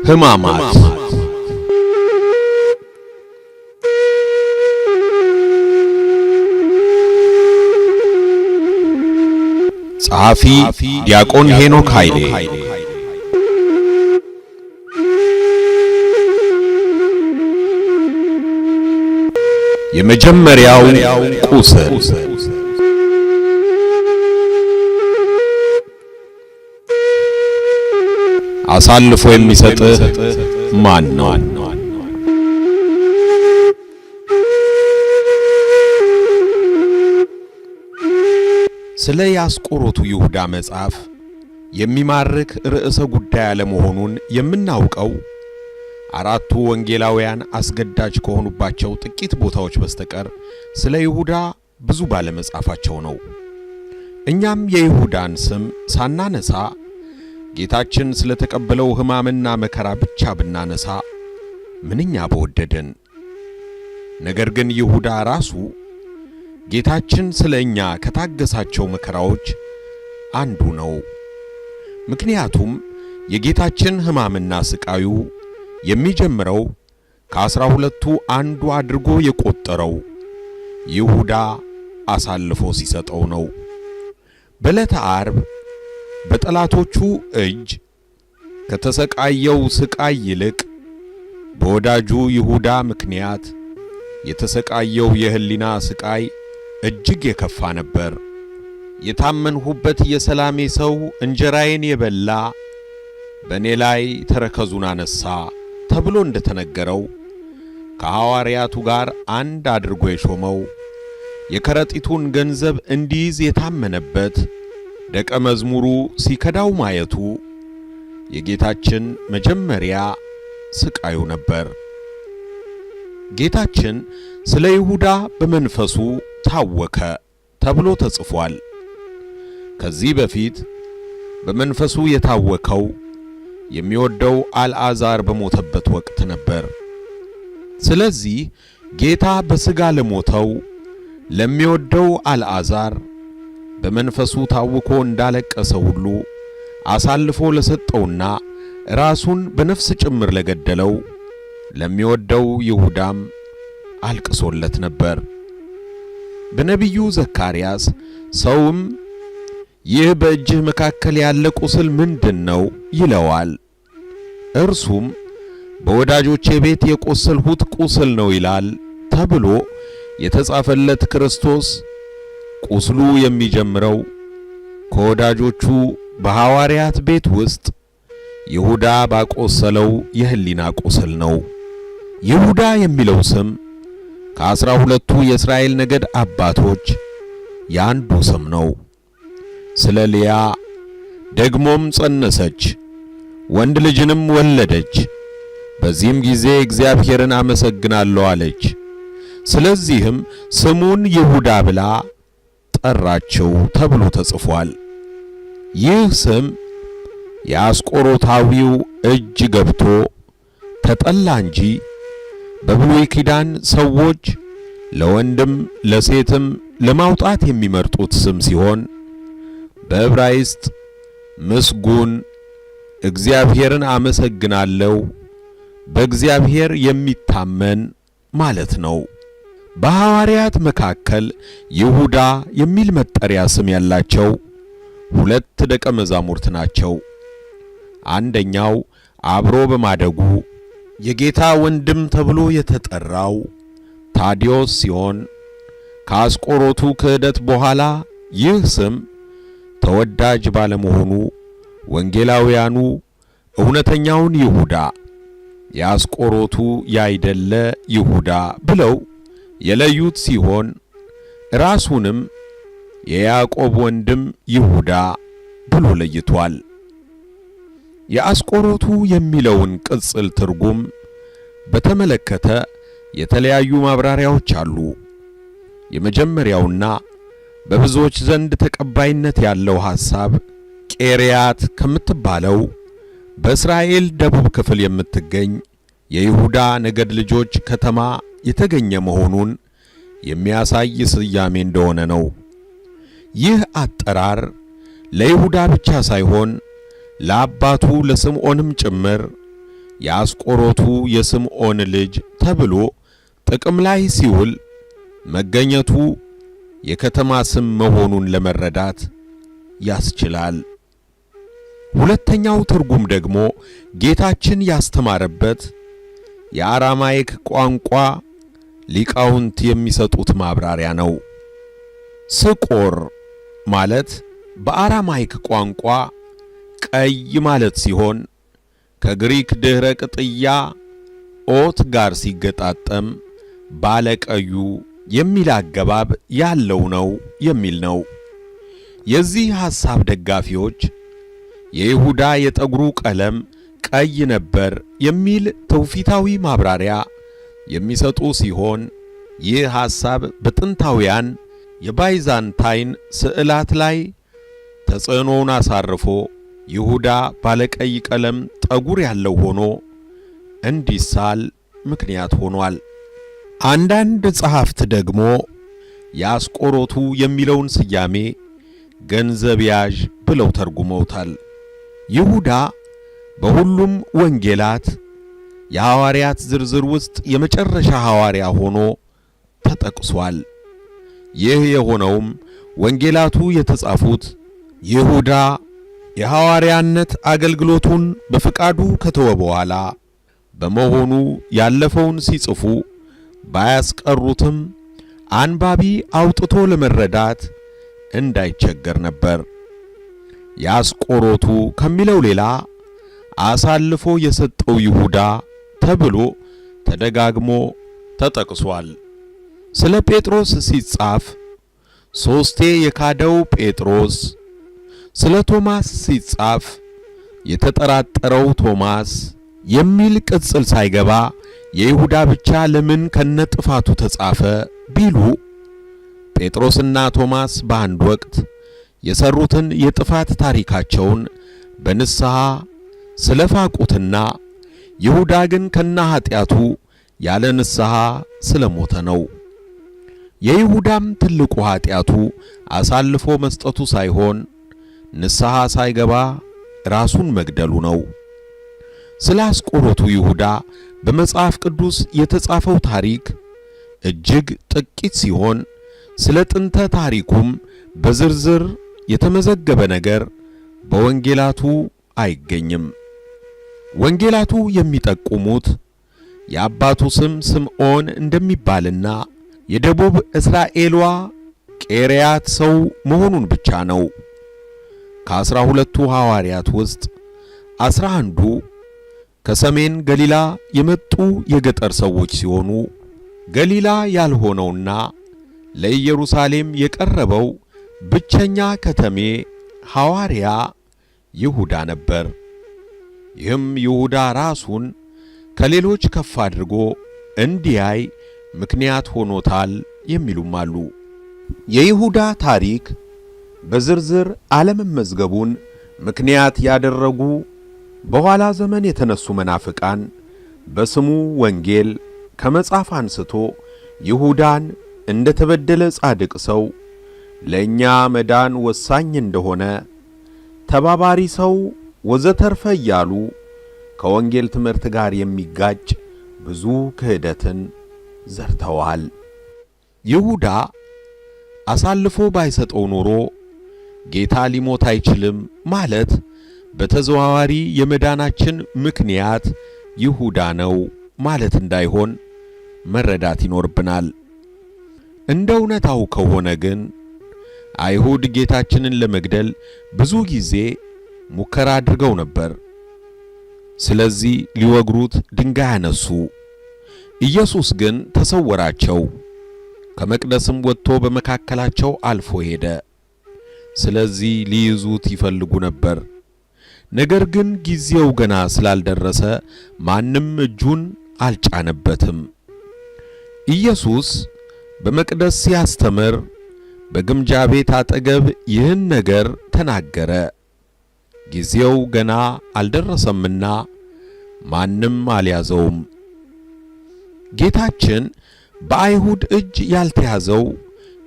ሕማማት። ጸሐፊ ዲያቆን ሄኖክ ኃይሌ። የመጀመሪያው ቁስል። አሳልፎ የሚሰጥህ ማን ነው? ስለ የአስቆሮቱ ይሁዳ መጽሐፍ የሚማርክ ርዕሰ ጉዳይ አለመሆኑን የምናውቀው አራቱ ወንጌላውያን አስገዳጅ ከሆኑባቸው ጥቂት ቦታዎች በስተቀር ስለ ይሁዳ ብዙ ባለመጻፋቸው ነው። እኛም የይሁዳን ስም ሳናነሳ ጌታችን ስለተቀበለው ሕማምና መከራ ብቻ ብናነሳ ምንኛ በወደድን። ነገር ግን ይሁዳ ራሱ ጌታችን ስለ እኛ ከታገሳቸው መከራዎች አንዱ ነው። ምክንያቱም የጌታችን ሕማምና ስቃዩ የሚጀምረው ከ12ቱ አንዱ አድርጎ የቆጠረው ይሁዳ አሳልፎ ሲሰጠው ነው። በዕለተ ዓርብ በጠላቶቹ እጅ ከተሰቃየው ስቃይ ይልቅ በወዳጁ ይሁዳ ምክንያት የተሰቃየው የሕሊና ስቃይ እጅግ የከፋ ነበር። የታመንሁበት የሰላሜ ሰው እንጀራዬን የበላ በእኔ ላይ ተረከዙን አነሳ ተብሎ እንደተነገረው ከሐዋርያቱ ጋር አንድ አድርጎ የሾመው የከረጢቱን ገንዘብ እንዲይዝ የታመነበት ደቀ መዝሙሩ ሲከዳው ማየቱ የጌታችን መጀመሪያ ስቃዩ ነበር። ጌታችን ስለ ይሁዳ በመንፈሱ ታወከ ተብሎ ተጽፏል። ከዚህ በፊት በመንፈሱ የታወከው የሚወደው አልዓዛር በሞተበት ወቅት ነበር። ስለዚህ ጌታ በሥጋ ለሞተው ለሚወደው አልዓዛር በመንፈሱ ታውኮ እንዳለቀሰ ሁሉ አሳልፎ ለሰጠውና ራሱን በነፍስ ጭምር ለገደለው ለሚወደው ይሁዳም አልቅሶለት ነበር። በነቢዩ ዘካርያስ ሰውም ይህ በእጅህ መካከል ያለ ቁስል ምንድን ነው ይለዋል። እርሱም በወዳጆቼ ቤት የቆሰልሁት ቁስል ነው ይላል ተብሎ የተጻፈለት ክርስቶስ ቁስሉ የሚጀምረው ከወዳጆቹ በሐዋርያት ቤት ውስጥ ይሁዳ ባቆሰለው የሕሊና ቁስል ነው። ይሁዳ የሚለው ስም ከ12ቱ የእስራኤል ነገድ አባቶች የአንዱ ስም ነው። ስለ ልያ ደግሞም ጸነሰች፣ ወንድ ልጅንም ወለደች። በዚህም ጊዜ እግዚአብሔርን አመሰግናለሁ አለች። ስለዚህም ስሙን ይሁዳ ብላ ጠራችው ተብሎ ተጽፏል። ይህ ስም የአስቆሮታዊው እጅ ገብቶ ተጠላ እንጂ በብሉይ ኪዳን ሰዎች ለወንድም ለሴትም ለማውጣት የሚመርጡት ስም ሲሆን በዕብራይስጥ ምስጉን፣ እግዚአብሔርን አመሰግናለሁ፣ በእግዚአብሔር የሚታመን ማለት ነው። በሐዋርያት መካከል ይሁዳ የሚል መጠሪያ ስም ያላቸው ሁለት ደቀ መዛሙርት ናቸው። አንደኛው አብሮ በማደጉ የጌታ ወንድም ተብሎ የተጠራው ታዲዮስ ሲሆን ከአስቆሮቱ ክህደት በኋላ ይህ ስም ተወዳጅ ባለመሆኑ ወንጌላውያኑ እውነተኛውን ይሁዳ የአስቆሮቱ ያይደለ ይሁዳ ብለው የለዩት ሲሆን ራሱንም የያዕቆብ ወንድም ይሁዳ ብሎ ለይቷል። የአስቆሮቱ የሚለውን ቅጽል ትርጉም በተመለከተ የተለያዩ ማብራሪያዎች አሉ። የመጀመሪያውና በብዙዎች ዘንድ ተቀባይነት ያለው ሐሳብ ቄርያት ከምትባለው በእስራኤል ደቡብ ክፍል የምትገኝ የይሁዳ ነገድ ልጆች ከተማ የተገኘ መሆኑን የሚያሳይ ስያሜ እንደሆነ ነው። ይህ አጠራር ለይሁዳ ብቻ ሳይሆን ለአባቱ ለስምዖንም ጭምር የአስቆሮቱ የስምዖን ልጅ ተብሎ ጥቅም ላይ ሲውል መገኘቱ የከተማ ስም መሆኑን ለመረዳት ያስችላል። ሁለተኛው ትርጉም ደግሞ ጌታችን ያስተማረበት የአራማይክ ቋንቋ ሊቃውንት የሚሰጡት ማብራሪያ ነው። ስቆር ማለት በአራማይክ ቋንቋ ቀይ ማለት ሲሆን ከግሪክ ድኅረ ቅጥያ ኦት ጋር ሲገጣጠም ባለቀዩ የሚል አገባብ ያለው ነው የሚል ነው። የዚህ ሐሳብ ደጋፊዎች የይሁዳ የጠጉሩ ቀለም ቀይ ነበር የሚል ትውፊታዊ ማብራሪያ የሚሰጡ ሲሆን ይህ ሐሳብ በጥንታውያን የባይዛንታይን ስዕላት ላይ ተጽዕኖውን አሳርፎ ይሁዳ ባለቀይ ቀለም ጠጉር ያለው ሆኖ እንዲሳል ምክንያት ሆኗል። አንዳንድ ጸሐፍት ደግሞ የአስቆሮቱ የሚለውን ስያሜ ገንዘብ ያዥ ብለው ተርጉመውታል። ይሁዳ በሁሉም ወንጌላት የሐዋርያት ዝርዝር ውስጥ የመጨረሻ ሐዋርያ ሆኖ ተጠቅሷል። ይህ የሆነውም ወንጌላቱ የተጻፉት ይሁዳ የሐዋርያነት አገልግሎቱን በፍቃዱ ከተወ በኋላ በመሆኑ ያለፈውን ሲጽፉ ባያስቀሩትም አንባቢ አውጥቶ ለመረዳት እንዳይቸገር ነበር። የአስቆሮቱ ከሚለው ሌላ አሳልፎ የሰጠው ይሁዳ ተብሎ ተደጋግሞ ተጠቅሷል። ስለ ጴጥሮስ ሲጻፍ ሦስቴ የካደው ጴጥሮስ፣ ስለ ቶማስ ሲጻፍ የተጠራጠረው ቶማስ የሚል ቅጽል ሳይገባ የይሁዳ ብቻ ለምን ከነጥፋቱ ተጻፈ ቢሉ ጴጥሮስና ቶማስ በአንድ ወቅት የሰሩትን የጥፋት ታሪካቸውን በንስሐ ስለፋቁትና ይሁዳ ግን ከነ ኃጢአቱ ያለ ንስሐ ስለሞተ ነው። የይሁዳም ትልቁ ኃጢአቱ አሳልፎ መስጠቱ ሳይሆን ንስሐ ሳይገባ ራሱን መግደሉ ነው። ስለ አስቆሮቱ ይሁዳ በመጽሐፍ ቅዱስ የተጻፈው ታሪክ እጅግ ጥቂት ሲሆን ስለ ጥንተ ታሪኩም በዝርዝር የተመዘገበ ነገር በወንጌላቱ አይገኝም። ወንጌላቱ የሚጠቁሙት የአባቱ ስም ስምዖን እንደሚባልና የደቡብ እስራኤሏ ቄርያት ሰው መሆኑን ብቻ ነው። ከ12ቱ ሐዋርያት ውስጥ 11ዱ ከሰሜን ገሊላ የመጡ የገጠር ሰዎች ሲሆኑ ገሊላ ያልሆነውና ለኢየሩሳሌም የቀረበው ብቸኛ ከተሜ ሐዋርያ ይሁዳ ነበር። ይህም ይሁዳ ራሱን ከሌሎች ከፍ አድርጎ እንዲያይ ምክንያት ሆኖታል የሚሉም አሉ። የይሁዳ ታሪክ በዝርዝር አለመመዝገቡን ምክንያት ያደረጉ በኋላ ዘመን የተነሱ መናፍቃን በስሙ ወንጌል ከመጻፍ አንስቶ ይሁዳን እንደ ተበደለ ጻድቅ ሰው ለእኛ መዳን ወሳኝ እንደሆነ ተባባሪ ሰው ወዘተርፈ እያሉ ከወንጌል ትምህርት ጋር የሚጋጭ ብዙ ክህደትን ዘርተዋል። ይሁዳ አሳልፎ ባይሰጠው ኖሮ ጌታ ሊሞት አይችልም ማለት በተዘዋዋሪ የመዳናችን ምክንያት ይሁዳ ነው ማለት እንዳይሆን መረዳት ይኖርብናል። እንደ እውነታው ከሆነ ግን አይሁድ ጌታችንን ለመግደል ብዙ ጊዜ ሙከራ አድርገው ነበር። ስለዚህ ሊወግሩት ድንጋይ አነሱ። ኢየሱስ ግን ተሰወራቸው፣ ከመቅደስም ወጥቶ በመካከላቸው አልፎ ሄደ። ስለዚህ ሊይዙት ይፈልጉ ነበር። ነገር ግን ጊዜው ገና ስላልደረሰ ማንም እጁን አልጫነበትም። ኢየሱስ በመቅደስ ሲያስተምር በግምጃ ቤት አጠገብ ይህን ነገር ተናገረ። ጊዜው ገና አልደረሰምና ማንም አልያዘውም። ጌታችን በአይሁድ እጅ ያልተያዘው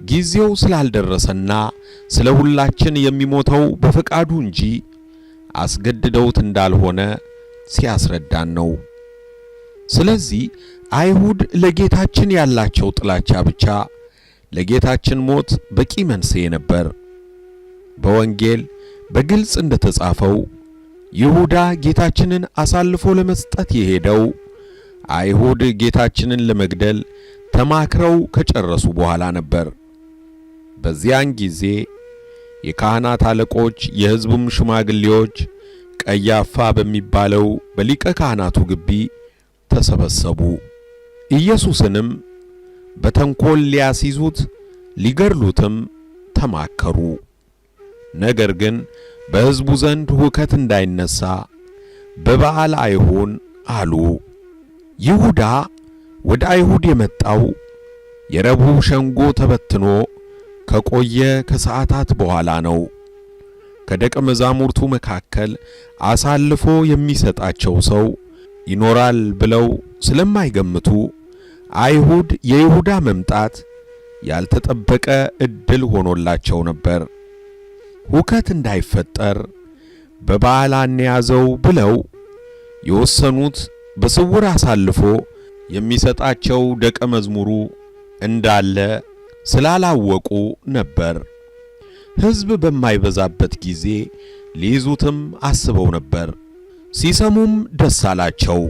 ጊዜው ስላልደረሰና ስለ ሁላችን የሚሞተው በፈቃዱ እንጂ አስገድደውት እንዳልሆነ ሲያስረዳን ነው። ስለዚህ አይሁድ ለጌታችን ያላቸው ጥላቻ ብቻ ለጌታችን ሞት በቂ መንስኤ ነበር። በወንጌል በግልጽ እንደተጻፈው ይሁዳ ጌታችንን አሳልፎ ለመስጠት የሄደው አይሁድ ጌታችንን ለመግደል ተማክረው ከጨረሱ በኋላ ነበር። በዚያን ጊዜ የካህናት አለቆች የሕዝቡም ሽማግሌዎች ቀያፋ በሚባለው በሊቀ ካህናቱ ግቢ ተሰበሰቡ። ኢየሱስንም በተንኮል ሊያስይዙት ሊገድሉትም ተማከሩ። ነገር ግን በሕዝቡ ዘንድ ሁከት እንዳይነሣ በበዓል አይሁን አሉ። ይሁዳ ወደ አይሁድ የመጣው የረቡዕ ሸንጎ ተበትኖ ከቆየ ከሰዓታት በኋላ ነው። ከደቀ መዛሙርቱ መካከል አሳልፎ የሚሰጣቸው ሰው ይኖራል ብለው ስለማይገምቱ አይሁድ የይሁዳ መምጣት ያልተጠበቀ ዕድል ሆኖላቸው ነበር። ሁከት እንዳይፈጠር በበዓል አንያዘው ብለው የወሰኑት በስውር አሳልፎ የሚሰጣቸው ደቀ መዝሙሩ እንዳለ ስላላወቁ ነበር። ሕዝብ በማይበዛበት ጊዜ ሊይዙትም አስበው ነበር። ሲሰሙም ደስ አላቸው።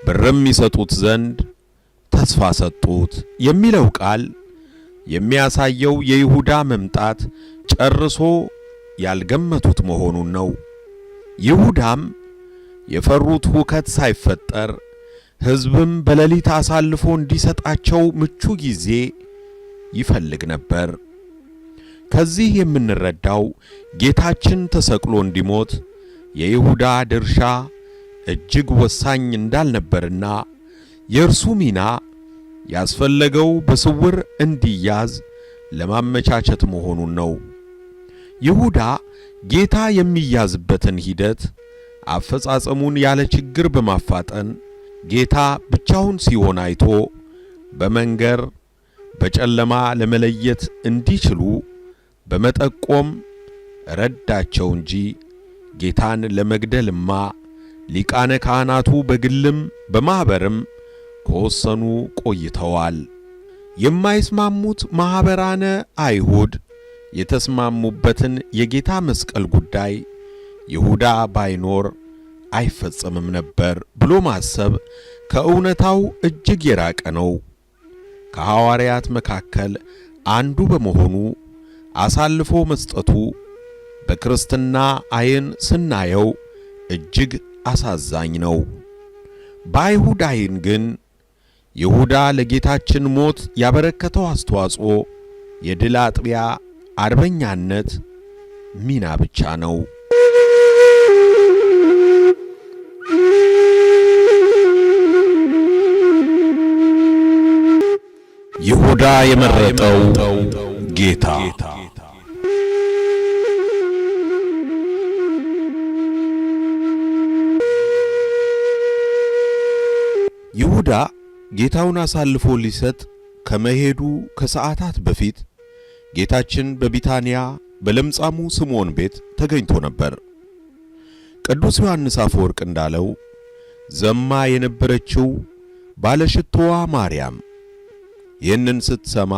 ብርም ይሰጡት ዘንድ ተስፋ ሰጡት የሚለው ቃል የሚያሳየው የይሁዳ መምጣት ጨርሶ ያልገመቱት መሆኑን ነው። ይሁዳም የፈሩት ሁከት ሳይፈጠር ሕዝብም በሌሊት አሳልፎ እንዲሰጣቸው ምቹ ጊዜ ይፈልግ ነበር። ከዚህ የምንረዳው ጌታችን ተሰቅሎ እንዲሞት የይሁዳ ድርሻ እጅግ ወሳኝ እንዳልነበርና የእርሱ ሚና ያስፈለገው በስውር እንዲያዝ ለማመቻቸት መሆኑን ነው። ይሁዳ ጌታ የሚያዝበትን ሂደት አፈጻጸሙን ያለ ችግር በማፋጠን ጌታ ብቻውን ሲሆን አይቶ በመንገር በጨለማ ለመለየት እንዲችሉ በመጠቆም ረዳቸው እንጂ ጌታን ለመግደልማ ሊቃነ ካህናቱ በግልም በማኅበርም ከወሰኑ ቆይተዋል። የማይስማሙት ማኅበራነ አይሁድ የተስማሙበትን የጌታ መስቀል ጉዳይ ይሁዳ ባይኖር አይፈጸምም ነበር ብሎ ማሰብ ከእውነታው እጅግ የራቀ ነው። ከሐዋርያት መካከል አንዱ በመሆኑ አሳልፎ መስጠቱ በክርስትና ዓይን ስናየው እጅግ አሳዛኝ ነው። በአይሁድ ዓይን ግን ይሁዳ ለጌታችን ሞት ያበረከተው አስተዋጽኦ የድል አጥቢያ አርበኛነት ሚና ብቻ ነው። ይሁዳ የመረጠው ጌታ። ይሁዳ ጌታውን አሳልፎ ሊሰጥ ከመሄዱ ከሰዓታት በፊት ጌታችን በቢታንያ በለምጻሙ ስምዖን ቤት ተገኝቶ ነበር። ቅዱስ ዮሐንስ አፈወርቅ እንዳለው ዘማ የነበረችው ባለሽቶዋ ማርያም ይህንን ስትሰማ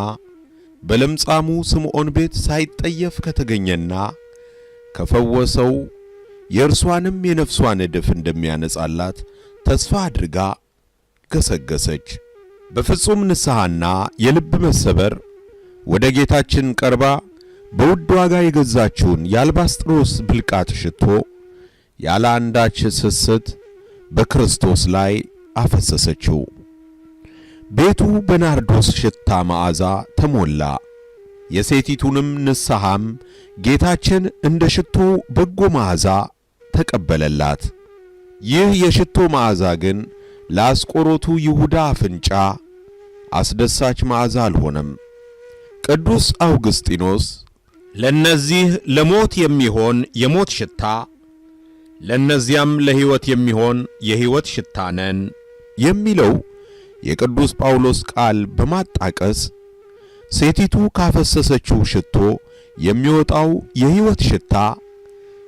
በለምጻሙ ስምዖን ቤት ሳይጠየፍ ከተገኘና ከፈወሰው የእርሷንም የነፍሷን እድፍ እንደሚያነጻላት ተስፋ አድርጋ ገሰገሰች። በፍጹም ንስሐና የልብ መሰበር ወደ ጌታችን ቀርባ በውድ ዋጋ የገዛችውን የአልባስጥሮስ ብልቃጥ ሽቶ ያለ አንዳች ስስት በክርስቶስ ላይ አፈሰሰችው። ቤቱ በናርዶስ ሽታ መዓዛ ተሞላ። የሴቲቱንም ንስሐም ጌታችን እንደ ሽቶ በጎ መዓዛ ተቀበለላት። ይህ የሽቶ መዓዛ ግን ለአስቆሮቱ ይሁዳ አፍንጫ አስደሳች መዓዛ አልሆነም። ቅዱስ አውግስጢኖስ ለነዚህ ለሞት የሚሆን የሞት ሽታ፣ ለነዚያም ለሕይወት የሚሆን የሕይወት ሽታ ነን የሚለው የቅዱስ ጳውሎስ ቃል በማጣቀስ ሴቲቱ ካፈሰሰችው ሽቶ የሚወጣው የሕይወት ሽታ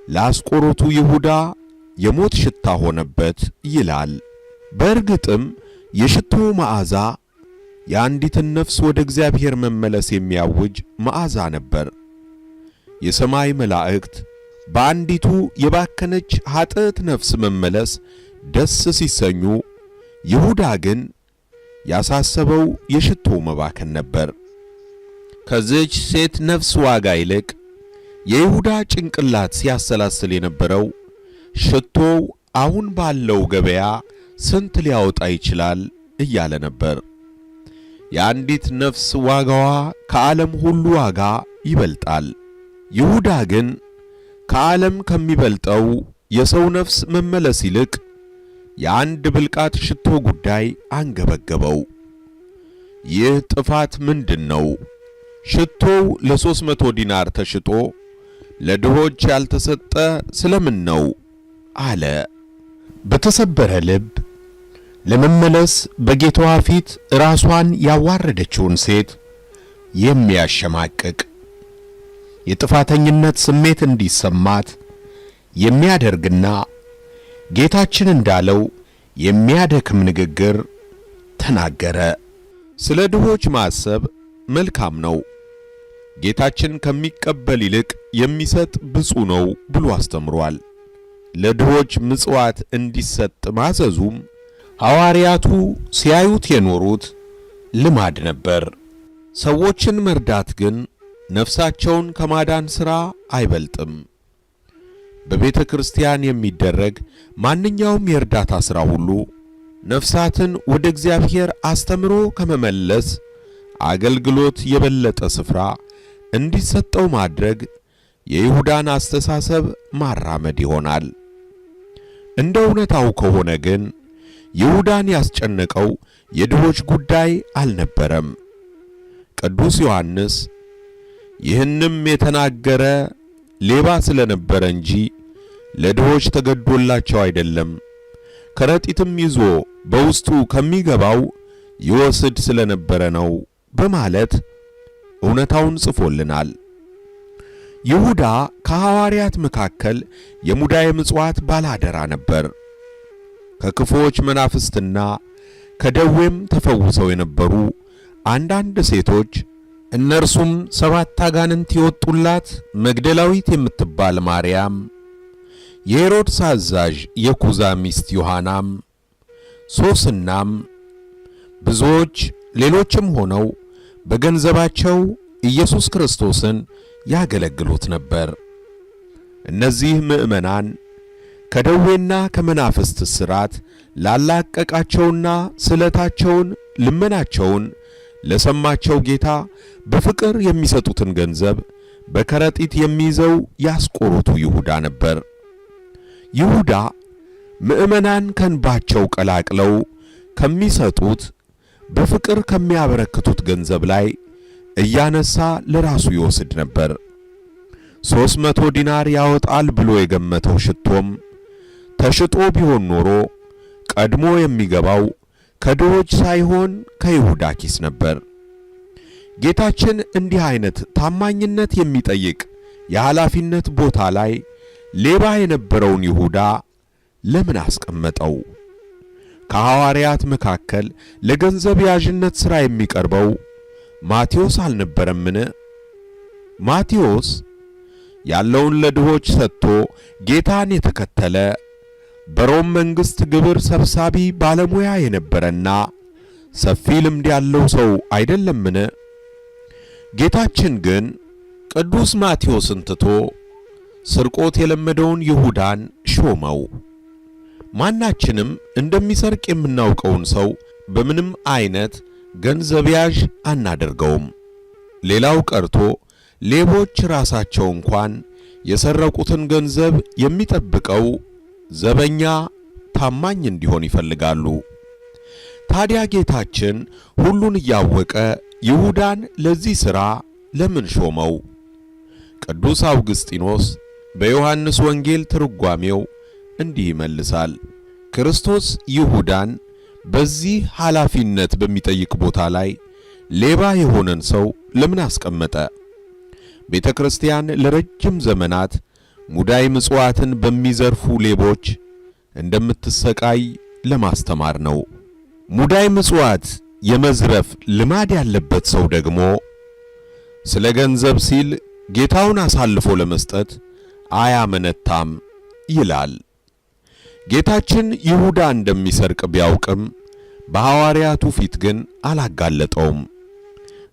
ለአስቆሮቱ ይሁዳ የሞት ሽታ ሆነበት ይላል። በእርግጥም የሽቶው መዓዛ የአንዲትን ነፍስ ወደ እግዚአብሔር መመለስ የሚያውጅ መዓዛ ነበር። የሰማይ መላእክት በአንዲቱ የባከነች ኃጥእት ነፍስ መመለስ ደስ ሲሰኙ፣ ይሁዳ ግን ያሳሰበው የሽቶው መባከን ነበር። ከዚች ሴት ነፍስ ዋጋ ይልቅ የይሁዳ ጭንቅላት ሲያሰላስል የነበረው ሽቶው አሁን ባለው ገበያ ስንት ሊያወጣ ይችላል እያለ ነበር። የአንዲት ነፍስ ዋጋዋ ከዓለም ሁሉ ዋጋ ይበልጣል። ይሁዳ ግን ከዓለም ከሚበልጠው የሰው ነፍስ መመለስ ይልቅ የአንድ ብልቃጥ ሽቶ ጉዳይ አንገበገበው። ይህ ጥፋት ምንድን ነው? ሽቶው ለ300 ዲናር ተሽጦ ለድሆች ያልተሰጠ ስለምን ነው አለ። በተሰበረ ልብ ለመመለስ በጌታዋ ፊት ራሷን ያዋረደችውን ሴት የሚያሸማቅቅ፣ የጥፋተኝነት ስሜት እንዲሰማት የሚያደርግና ጌታችን እንዳለው የሚያደክም ንግግር ተናገረ። ስለ ድሆች ማሰብ መልካም ነው። ጌታችን ከሚቀበል ይልቅ የሚሰጥ ብፁዕ ነው ብሎ አስተምሯል። ለድሆች ምጽዋት እንዲሰጥ ማዘዙም ሐዋርያቱ ሲያዩት የኖሩት ልማድ ነበር። ሰዎችን መርዳት ግን ነፍሳቸውን ከማዳን ሥራ አይበልጥም። በቤተ ክርስቲያን የሚደረግ ማንኛውም የእርዳታ ሥራ ሁሉ ነፍሳትን ወደ እግዚአብሔር አስተምሮ ከመመለስ አገልግሎት የበለጠ ስፍራ እንዲሰጠው ማድረግ የይሁዳን አስተሳሰብ ማራመድ ይሆናል። እንደ እውነታው ከሆነ ግን ይሁዳን ያስጨነቀው የድሆች ጉዳይ አልነበረም። ቅዱስ ዮሐንስ ይህንም የተናገረ ሌባ ስለነበረ እንጂ ለድሆች ተገዶላቸው አይደለም፣ ከረጢትም ይዞ በውስጡ ከሚገባው ይወስድ ስለነበረ ነው በማለት እውነታውን ጽፎልናል። ይሁዳ ከሐዋርያት መካከል የሙዳየ ምጽዋት ባላደራ ነበር። ከክፉዎች መናፍስትና ከደዌም ተፈውሰው የነበሩ አንዳንድ ሴቶች፣ እነርሱም ሰባት አጋንንት የወጡላት መግደላዊት የምትባል ማርያም፣ የሄሮድስ አዛዥ የኩዛ ሚስት ዮሐናም፣ ሶስናም፣ ብዙዎች ሌሎችም ሆነው በገንዘባቸው ኢየሱስ ክርስቶስን ያገለግሉት ነበር። እነዚህ ምዕመናን ከደዌና ከመናፍስት እስራት ላላቀቃቸውና ስለታቸውን ልመናቸውን ለሰማቸው ጌታ በፍቅር የሚሰጡትን ገንዘብ በከረጢት የሚይዘው ያስቆሮቱ ይሁዳ ነበር። ይሁዳ ምዕመናን ከንባቸው ቀላቅለው ከሚሰጡት፣ በፍቅር ከሚያበረክቱት ገንዘብ ላይ እያነሳ ለራሱ ይወስድ ነበር። 300 ዲናር ያወጣል ብሎ የገመተው ሽቶም ተሽጦ ቢሆን ኖሮ ቀድሞ የሚገባው ከድሆች ሳይሆን ከይሁዳ ኪስ ነበር። ጌታችን እንዲህ አይነት ታማኝነት የሚጠይቅ የኃላፊነት ቦታ ላይ ሌባ የነበረውን ይሁዳ ለምን አስቀመጠው? ከሐዋርያት መካከል ለገንዘብ ያዥነት ሥራ የሚቀርበው ማቴዎስ አልነበረምን? ማቴዎስ ያለውን ለድሆች ሰጥቶ ጌታን የተከተለ፣ በሮም መንግሥት ግብር ሰብሳቢ ባለሙያ የነበረና ሰፊ ልምድ ያለው ሰው አይደለምን? ጌታችን ግን ቅዱስ ማቴዎስን ትቶ ስርቆት የለመደውን ይሁዳን ሾመው። ማናችንም እንደሚሰርቅ የምናውቀውን ሰው በምንም አይነት ገንዘብ ያዥ አናደርገውም። ሌላው ቀርቶ ሌቦች ራሳቸው እንኳን የሰረቁትን ገንዘብ የሚጠብቀው ዘበኛ ታማኝ እንዲሆን ይፈልጋሉ። ታዲያ ጌታችን ሁሉን እያወቀ ይሁዳን ለዚህ ሥራ ለምን ሾመው? ቅዱስ አውግስጢኖስ በዮሐንስ ወንጌል ትርጓሜው እንዲህ ይመልሳል። ክርስቶስ ይሁዳን በዚህ ኃላፊነት በሚጠይቅ ቦታ ላይ ሌባ የሆነን ሰው ለምን አስቀመጠ? ቤተ ክርስቲያን ለረጅም ዘመናት ሙዳይ ምጽዋትን በሚዘርፉ ሌቦች እንደምትሰቃይ ለማስተማር ነው። ሙዳይ ምጽዋት የመዝረፍ ልማድ ያለበት ሰው ደግሞ ስለ ገንዘብ ሲል ጌታውን አሳልፎ ለመስጠት አያመነታም ይላል። ጌታችን ይሁዳ እንደሚሰርቅ ቢያውቅም በሐዋርያቱ ፊት ግን አላጋለጠውም።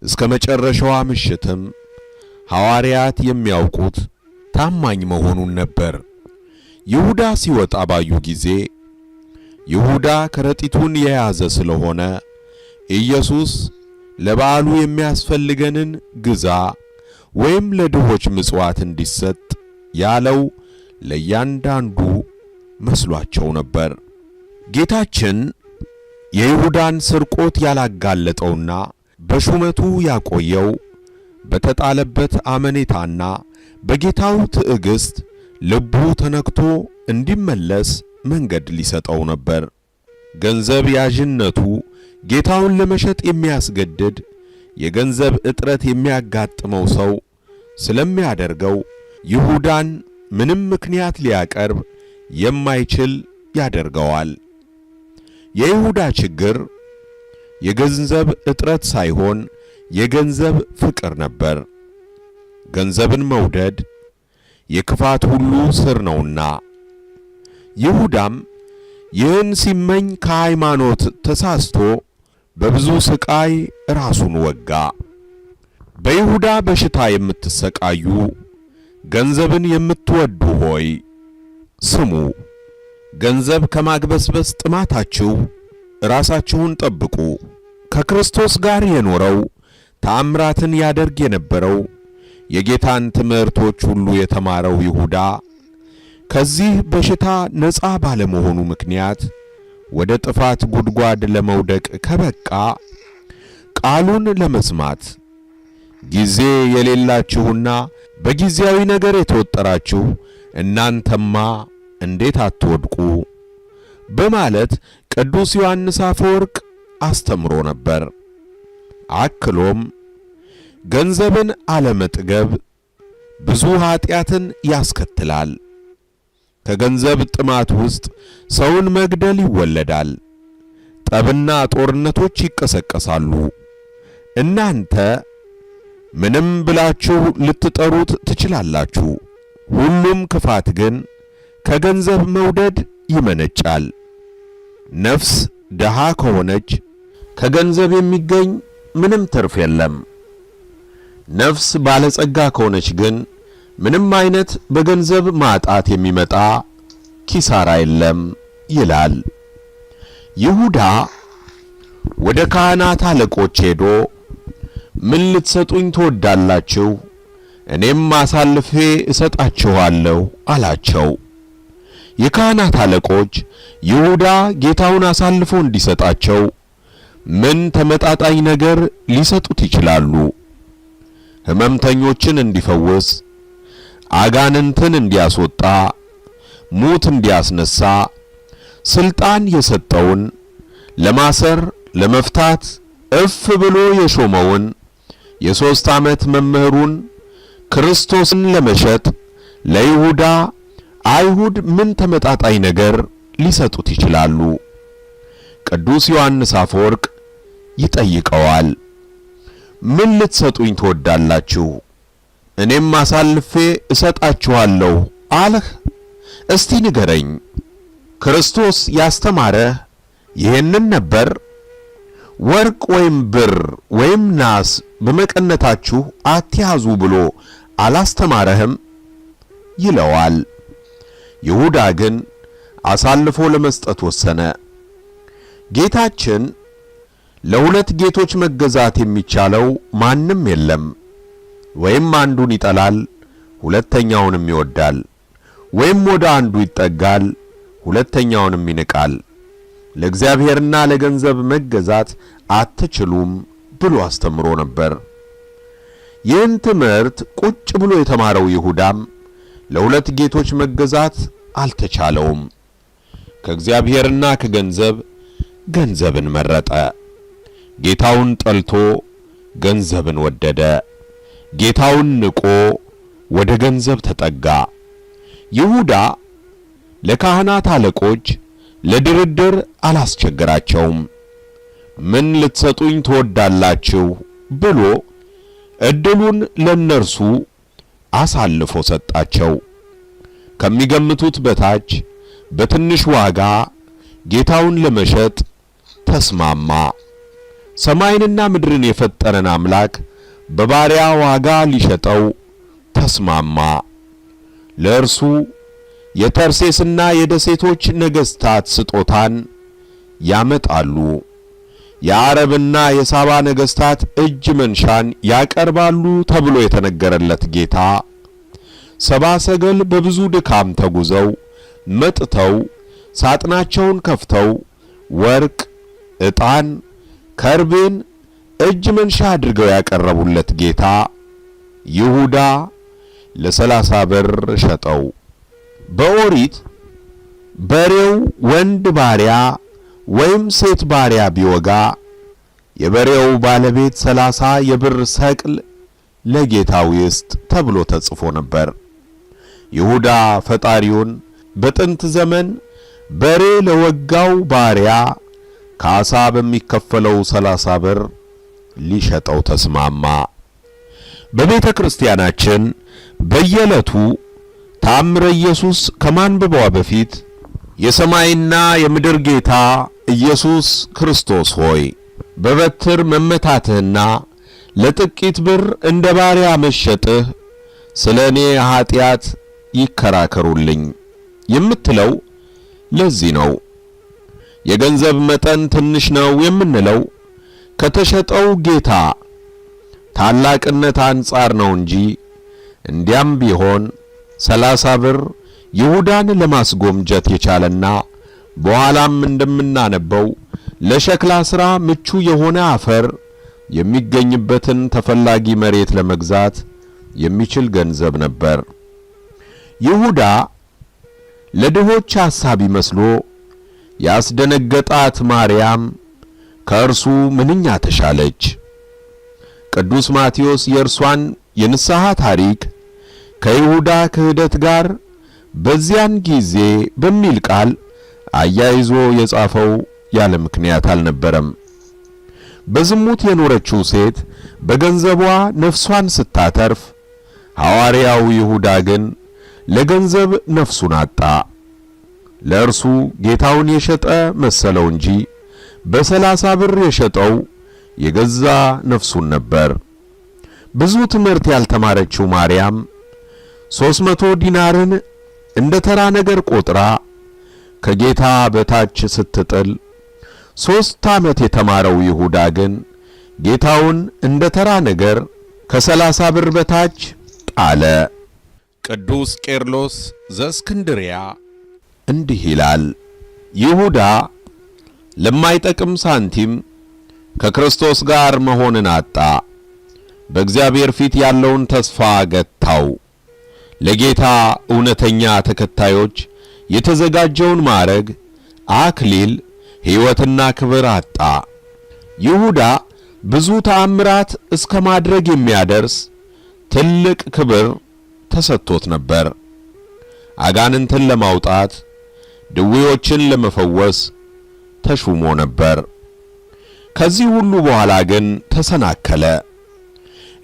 እስከ መጨረሻዋ ምሽትም ሐዋርያት የሚያውቁት ታማኝ መሆኑን ነበር። ይሁዳ ሲወጣ ባዩ ጊዜ ይሁዳ ከረጢቱን የያዘ ስለሆነ ኢየሱስ ለበዓሉ የሚያስፈልገንን ግዛ ወይም ለድሆች ምጽዋት እንዲሰጥ ያለው ለእያንዳንዱ መስሏቸው ነበር። ጌታችን የይሁዳን ስርቆት ያላጋለጠውና በሹመቱ ያቆየው በተጣለበት አመኔታና በጌታው ትዕግስት ልቡ ተነክቶ እንዲመለስ መንገድ ሊሰጠው ነበር። ገንዘብ ያዥነቱ ጌታውን ለመሸጥ የሚያስገድድ የገንዘብ እጥረት የሚያጋጥመው ሰው ስለሚያደርገው ይሁዳን ምንም ምክንያት ሊያቀርብ የማይችል ያደርገዋል። የይሁዳ ችግር የገንዘብ እጥረት ሳይሆን የገንዘብ ፍቅር ነበር። ገንዘብን መውደድ የክፋት ሁሉ ስር ነውና ይሁዳም ይህን ሲመኝ ከሃይማኖት ተሳስቶ በብዙ ስቃይ ራሱን ወጋ። በይሁዳ በሽታ የምትሰቃዩ ገንዘብን የምትወዱ ሆይ ስሙ። ገንዘብ ከማግበስበስ ጥማታችሁ ራሳችሁን ጠብቁ። ከክርስቶስ ጋር የኖረው ተአምራትን ያደርግ የነበረው የጌታን ትምህርቶች ሁሉ የተማረው ይሁዳ ከዚህ በሽታ ነፃ ባለመሆኑ ምክንያት ወደ ጥፋት ጉድጓድ ለመውደቅ ከበቃ ቃሉን ለመስማት ጊዜ የሌላችሁና በጊዜያዊ ነገር የተወጠራችሁ እናንተማ እንዴት አትወድቁ በማለት ቅዱስ ዮሐንስ አፈወርቅ አስተምሮ ነበር። አክሎም ገንዘብን አለመጥገብ ብዙ ኃጢአትን ያስከትላል። ከገንዘብ ጥማት ውስጥ ሰውን መግደል ይወለዳል። ጠብና ጦርነቶች ይቀሰቀሳሉ። እናንተ ምንም ብላችሁ ልትጠሩት ትችላላችሁ። ሁሉም ክፋት ግን ከገንዘብ መውደድ ይመነጫል። ነፍስ ደሃ ከሆነች ከገንዘብ የሚገኝ ምንም ትርፍ የለም። ነፍስ ባለጸጋ ከሆነች ግን ምንም አይነት በገንዘብ ማጣት የሚመጣ ኪሳራ የለም ይላል። ይሁዳ ወደ ካህናት አለቆች ሄዶ ምን ልትሰጡኝ ትወዳላችሁ? እኔም አሳልፌ እሰጣችኋለሁ አላቸው። የካህናት አለቆች ይሁዳ ጌታውን አሳልፎ እንዲሰጣቸው ምን ተመጣጣኝ ነገር ሊሰጡት ይችላሉ? ሕመምተኞችን እንዲፈውስ፣ አጋንንትን እንዲያስወጣ፣ ሙት እንዲያስነሳ ስልጣን የሰጠውን ለማሰር ለመፍታት እፍ ብሎ የሾመውን የ3 ዓመት መምህሩን ክርስቶስን ለመሸጥ ለይሁዳ አይሁድ ምን ተመጣጣኝ ነገር ሊሰጡት ይችላሉ? ቅዱስ ዮሐንስ አፈወርቅ ይጠይቀዋል። ምን ልትሰጡኝ ትወዳላችሁ? እኔም አሳልፌ እሰጣችኋለሁ አልህ? እስቲ ንገረኝ። ክርስቶስ ያስተማረህ ይህንን ነበር? ወርቅ ወይም ብር ወይም ናስ በመቀነታችሁ አትያዙ ብሎ አላስተማረህም? ይለዋል። ይሁዳ ግን አሳልፎ ለመስጠት ወሰነ። ጌታችን ለሁለት ጌቶች መገዛት የሚቻለው ማንም የለም። ወይም አንዱን ይጠላል፣ ሁለተኛውንም ይወዳል፣ ወይም ወደ አንዱ ይጠጋል፣ ሁለተኛውንም ይንቃል። ለእግዚአብሔርና ለገንዘብ መገዛት አትችሉም ብሎ አስተምሮ ነበር። ይህን ትምህርት ቁጭ ብሎ የተማረው ይሁዳም ለሁለት ጌቶች መገዛት አልተቻለውም። ከእግዚአብሔርና ከገንዘብ ገንዘብን መረጠ። ጌታውን ጠልቶ ገንዘብን ወደደ። ጌታውን ንቆ ወደ ገንዘብ ተጠጋ። ይሁዳ ለካህናት አለቆች ለድርድር አላስቸገራቸውም። ምን ልትሰጡኝ ትወዳላችሁ ብሎ እድሉን ለነርሱ አሳልፎ ሰጣቸው። ከሚገምቱት በታች በትንሽ ዋጋ ጌታውን ለመሸጥ ተስማማ። ሰማይንና ምድርን የፈጠረን አምላክ በባሪያ ዋጋ ሊሸጠው ተስማማ። ለእርሱ የተርሴስና የደሴቶች ነገስታት ስጦታን ያመጣሉ። የአረብና የሳባ ነገስታት እጅ መንሻን ያቀርባሉ ተብሎ የተነገረለት ጌታ ሰባ ሰገል በብዙ ድካም ተጉዘው መጥተው ሳጥናቸውን ከፍተው ወርቅ፣ ዕጣን፣ ከርቤን እጅ መንሻ አድርገው ያቀረቡለት ጌታ ይሁዳ ለ30 ብር ሸጠው። በኦሪት በሬው ወንድ ባሪያ ወይም ሴት ባሪያ ቢወጋ የበሬው ባለቤት 30 የብር ሰቅል ለጌታው ይስጥ ተብሎ ተጽፎ ነበር። ይሁዳ ፈጣሪውን በጥንት ዘመን በሬ ለወጋው ባሪያ ካሳ በሚከፈለው 30 ብር ሊሸጠው ተስማማ። በቤተ ክርስቲያናችን በየዕለቱ ተአምረ ኢየሱስ ከማንበቧ በፊት የሰማይና የምድር ጌታ ኢየሱስ ክርስቶስ ሆይ በበትር መመታትህና ለጥቂት ብር እንደ ባሪያ መሸጥህ ስለ እኔ ኃጢአት ይከራከሩልኝ የምትለው ለዚህ ነው። የገንዘብ መጠን ትንሽ ነው የምንለው ከተሸጠው ጌታ ታላቅነት አንጻር ነው እንጂ እንዲያም ቢሆን 30 ብር ይሁዳን ለማስጎምጀት የቻለና በኋላም እንደምናነበው ለሸክላ ሥራ ምቹ የሆነ አፈር የሚገኝበትን ተፈላጊ መሬት ለመግዛት የሚችል ገንዘብ ነበር። ይሁዳ ለድሆች ሐሳቢ መስሎ ያስደነገጣት ማርያም ከእርሱ ምንኛ ተሻለች። ቅዱስ ማቴዎስ የእርሷን የንስሐ ታሪክ ከይሁዳ ክህደት ጋር በዚያን ጊዜ በሚል ቃል አያይዞ የጻፈው ያለ ምክንያት አልነበረም። በዝሙት የኖረችው ሴት በገንዘቧ ነፍሷን ስታተርፍ፣ ሐዋርያው ይሁዳ ግን ለገንዘብ ነፍሱን አጣ። ለእርሱ ጌታውን የሸጠ መሰለው እንጂ በ30 ብር የሸጠው የገዛ ነፍሱን ነበር። ብዙ ትምህርት ያልተማረችው ማርያም 300 ዲናርን እንደ ተራ ነገር ቆጥራ ከጌታ በታች ስትጥል፣ 3 ዓመት የተማረው ይሁዳ ግን ጌታውን እንደ ተራ ነገር ከ30 ብር በታች ጣለ። ቅዱስ ቄርሎስ ዘእስክንድርያ እንዲህ ይላል። ይሁዳ ለማይጠቅም ሳንቲም ከክርስቶስ ጋር መሆንን አጣ። በእግዚአብሔር ፊት ያለውን ተስፋ ገታው። ለጌታ እውነተኛ ተከታዮች የተዘጋጀውን ማዕረግ፣ አክሊል፣ ሕይወትና ክብር አጣ። ይሁዳ ብዙ ተአምራት እስከ ማድረግ የሚያደርስ ትልቅ ክብር ተሰጥቶት ነበር። አጋንንትን ለማውጣት፣ ድዌዎችን ለመፈወስ ተሹሞ ነበር። ከዚህ ሁሉ በኋላ ግን ተሰናከለ።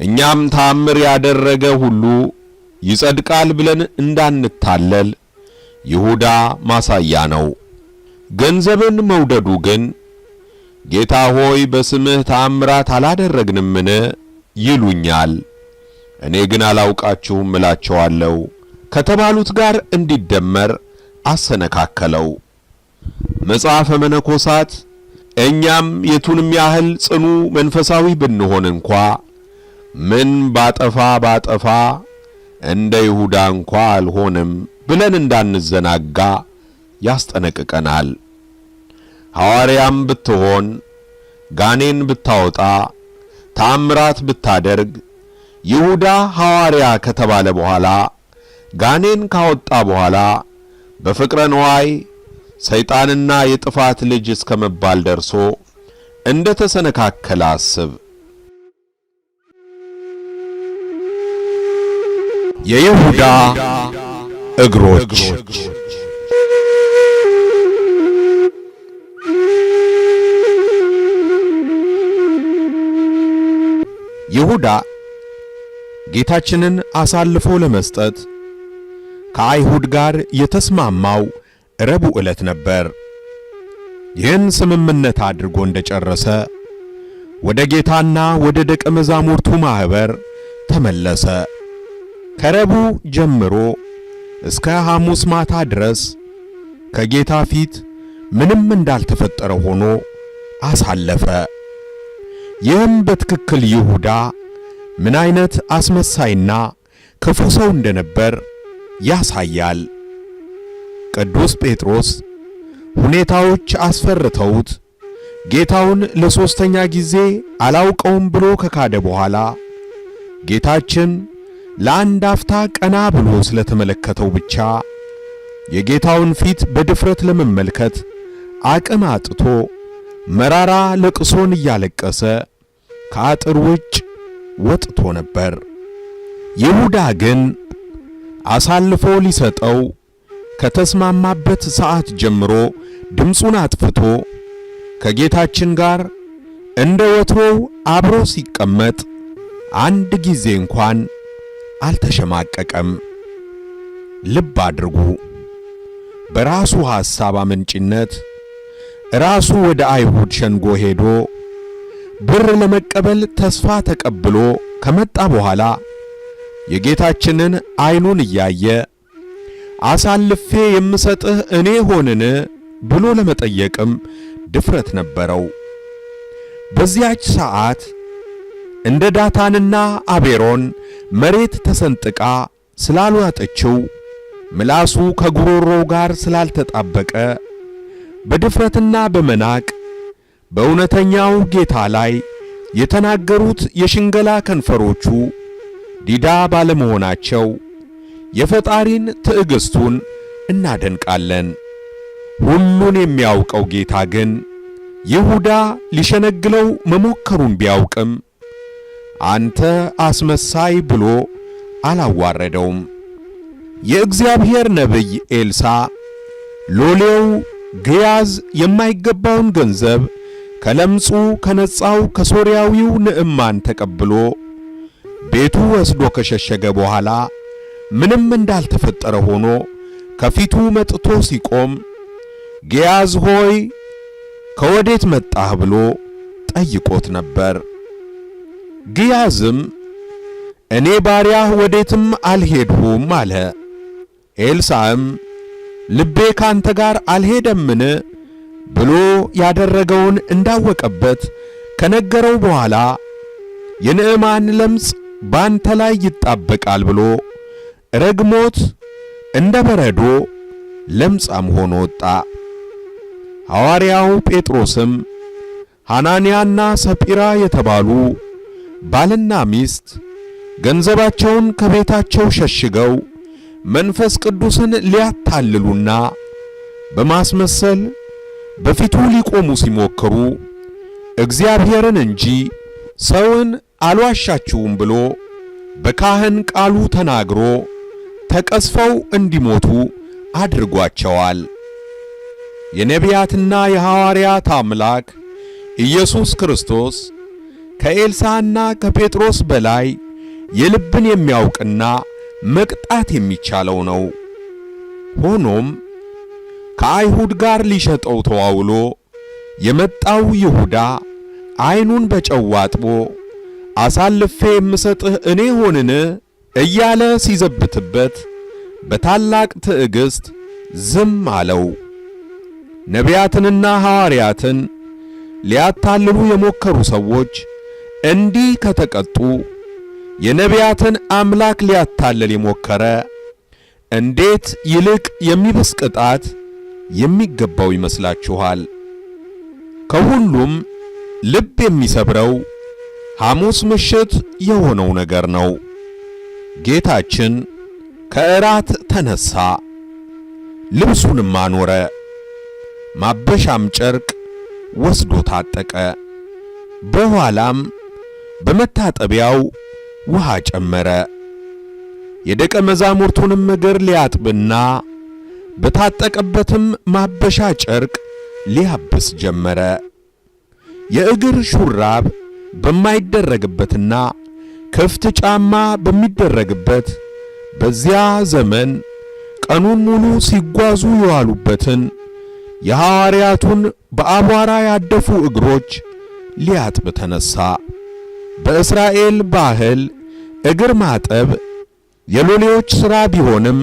እኛም ተአምር ያደረገ ሁሉ ይጸድቃል ብለን እንዳንታለል ይሁዳ ማሳያ ነው። ገንዘብን መውደዱ ግን ጌታ ሆይ በስምህ ተአምራት አላደረግንምን ይሉኛል፣ እኔ ግን አላውቃችሁም እላቸዋለሁ ከተባሉት ጋር እንዲደመር አሰነካከለው። መጽሐፈ መነኮሳት እኛም የቱንም ያህል ጽኑ መንፈሳዊ ብንሆን እንኳ ምን ባጠፋ ባጠፋ እንደ ይሁዳ እንኳ አልሆንም ብለን እንዳንዘናጋ ያስጠነቅቀናል። ሐዋርያም ብትሆን፣ ጋኔን ብታወጣ፣ ተአምራት ብታደርግ ይሁዳ ሐዋርያ ከተባለ በኋላ ጋኔን ካወጣ በኋላ በፍቅረ ንዋይ ሰይጣንና የጥፋት ልጅ እስከ መባል ደርሶ እንደ ተሰነካከለ አስብ። የይሁዳ እግሮች። ይሁዳ ጌታችንን አሳልፎ ለመስጠት ከአይሁድ ጋር የተስማማው ረቡዕ ዕለት ነበር። ይህን ስምምነት አድርጎ እንደጨረሰ ወደ ጌታና ወደ ደቀ መዛሙርቱ ማኅበር ተመለሰ። ከረቡዕ ጀምሮ እስከ ሐሙስ ማታ ድረስ ከጌታ ፊት ምንም እንዳልተፈጠረ ሆኖ አሳለፈ። ይህም በትክክል ይሁዳ ምን አይነት አስመሳይና ክፉ ሰው እንደነበር ያሳያል። ቅዱስ ጴጥሮስ ሁኔታዎች አስፈርተውት ጌታውን ለሦስተኛ ጊዜ አላውቀውም ብሎ ከካደ በኋላ ጌታችን ለአንድ አፍታ ቀና ብሎ ስለተመለከተው ብቻ የጌታውን ፊት በድፍረት ለመመልከት አቅም አጥቶ መራራ ለቅሶን እያለቀሰ ከአጥር ውጭ ወጥቶ ነበር። ይሁዳ ግን አሳልፎ ሊሰጠው ከተስማማበት ሰዓት ጀምሮ ድምፁን አጥፍቶ ከጌታችን ጋር እንደ ወትሮው አብሮ ሲቀመጥ አንድ ጊዜ እንኳን አልተሸማቀቀም። ልብ አድርጉ። በራሱ ሐሳብ አመንጭነት ራሱ ወደ አይሁድ ሸንጎ ሄዶ ብር ለመቀበል ተስፋ ተቀብሎ ከመጣ በኋላ የጌታችንን ዓይኑን እያየ አሳልፌ የምሰጥህ እኔ ሆንን ብሎ ለመጠየቅም ድፍረት ነበረው። በዚያች ሰዓት እንደ ዳታንና አቤሮን መሬት ተሰንጥቃ ስላልዋጠችው፣ ምላሱ ከጉሮሮው ጋር ስላልተጣበቀ፣ በድፍረትና በመናቅ በእውነተኛው ጌታ ላይ የተናገሩት የሽንገላ ከንፈሮቹ ዲዳ ባለመሆናቸው የፈጣሪን ትዕግስቱን እናደንቃለን። ሁሉን የሚያውቀው ጌታ ግን ይሁዳ ሊሸነግለው መሞከሩን ቢያውቅም አንተ አስመሳይ ብሎ አላዋረደውም። የእግዚአብሔር ነቢይ ኤልሳ ሎሌው ግያዝ የማይገባውን ገንዘብ ከለምጹ ከነጻው ከሶርያዊው ንዕማን ተቀብሎ ቤቱ ወስዶ ከሸሸገ በኋላ ምንም እንዳልተፈጠረ ሆኖ ከፊቱ መጥቶ ሲቆም ግያዝ ሆይ፣ ከወዴት መጣህ ብሎ ጠይቆት ነበር። ግያዝም እኔ ባሪያህ ወዴትም አልሄድሁም አለ። ኤልሳዕም ልቤ ካንተ ጋር አልሄደምን ብሎ ያደረገውን እንዳወቀበት ከነገረው በኋላ የንዕማን ለምጽ ባንተ ላይ ይጣበቃል ብሎ ረግሞት እንደ በረዶ ለምጻም ሆኖ ወጣ። ሐዋርያው ጴጥሮስም ሐናንያና ሰጲራ የተባሉ ባልና ሚስት ገንዘባቸውን ከቤታቸው ሸሽገው መንፈስ ቅዱስን ሊያታልሉና በማስመሰል በፊቱ ሊቆሙ ሲሞክሩ እግዚአብሔርን እንጂ ሰውን አልዋሻችሁም ብሎ በካህን ቃሉ ተናግሮ ተቀስፈው እንዲሞቱ አድርጓቸዋል። የነቢያትና የሐዋርያት አምላክ ኢየሱስ ክርስቶስ ከኤልሳና ከጴጥሮስ በላይ የልብን የሚያውቅና መቅጣት የሚቻለው ነው። ሆኖም ከአይሁድ ጋር ሊሸጠው ተዋውሎ የመጣው ይሁዳ ዓይኑን በጨው አጥቦ አሳልፌ የምሰጥህ እኔ ሆንን እያለ ሲዘብትበት በታላቅ ትዕግስት ዝም አለው። ነቢያትንና ሐዋርያትን ሊያታልሉ የሞከሩ ሰዎች እንዲህ ከተቀጡ የነቢያትን አምላክ ሊያታልል የሞከረ እንዴት ይልቅ የሚብስ ቅጣት የሚገባው ይመስላችኋል? ከሁሉም ልብ የሚሰብረው ሐሙስ ምሽት የሆነው ነገር ነው። ጌታችን ከእራት ተነሳ፣ ልብሱንም አኖረ፣ ማበሻም ጨርቅ ወስዶ ታጠቀ። በኋላም በመታጠቢያው ውሃ ጨመረ። የደቀ መዛሙርቱንም እግር ሊያጥብና በታጠቀበትም ማበሻ ጨርቅ ሊያብስ ጀመረ። የእግር ሹራብ በማይደረግበትና ክፍት ጫማ በሚደረግበት በዚያ ዘመን ቀኑን ሙሉ ሲጓዙ የዋሉበትን የሐዋርያቱን በአቧራ ያደፉ እግሮች ሊያጥብ ተነሣ። በእስራኤል ባህል እግር ማጠብ የሎሌዎች ሥራ ቢሆንም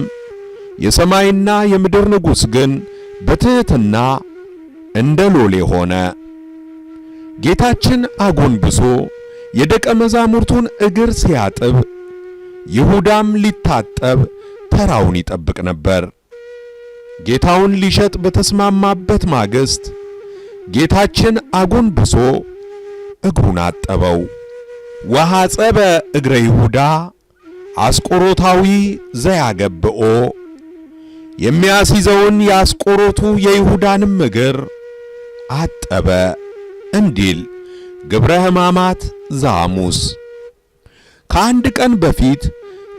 የሰማይና የምድር ንጉሥ ግን በትሕትና እንደ ሎሌ ሆነ። ጌታችን አጎንብሶ የደቀ መዛሙርቱን እግር ሲያጥብ ይሁዳም ሊታጠብ ተራውን ይጠብቅ ነበር። ጌታውን ሊሸጥ በተስማማበት ማግስት ጌታችን አጎንብሶ እግሩን አጠበው። ወሐጸበ እግረ ይሁዳ አስቆሮታዊ ዘያገብኦ፣ የሚያስይዘውን የአስቆሮቱ የይሁዳንም እግር አጠበ እንዲል ግብረ ሕማማት ዘሐሙስ። ከአንድ ቀን በፊት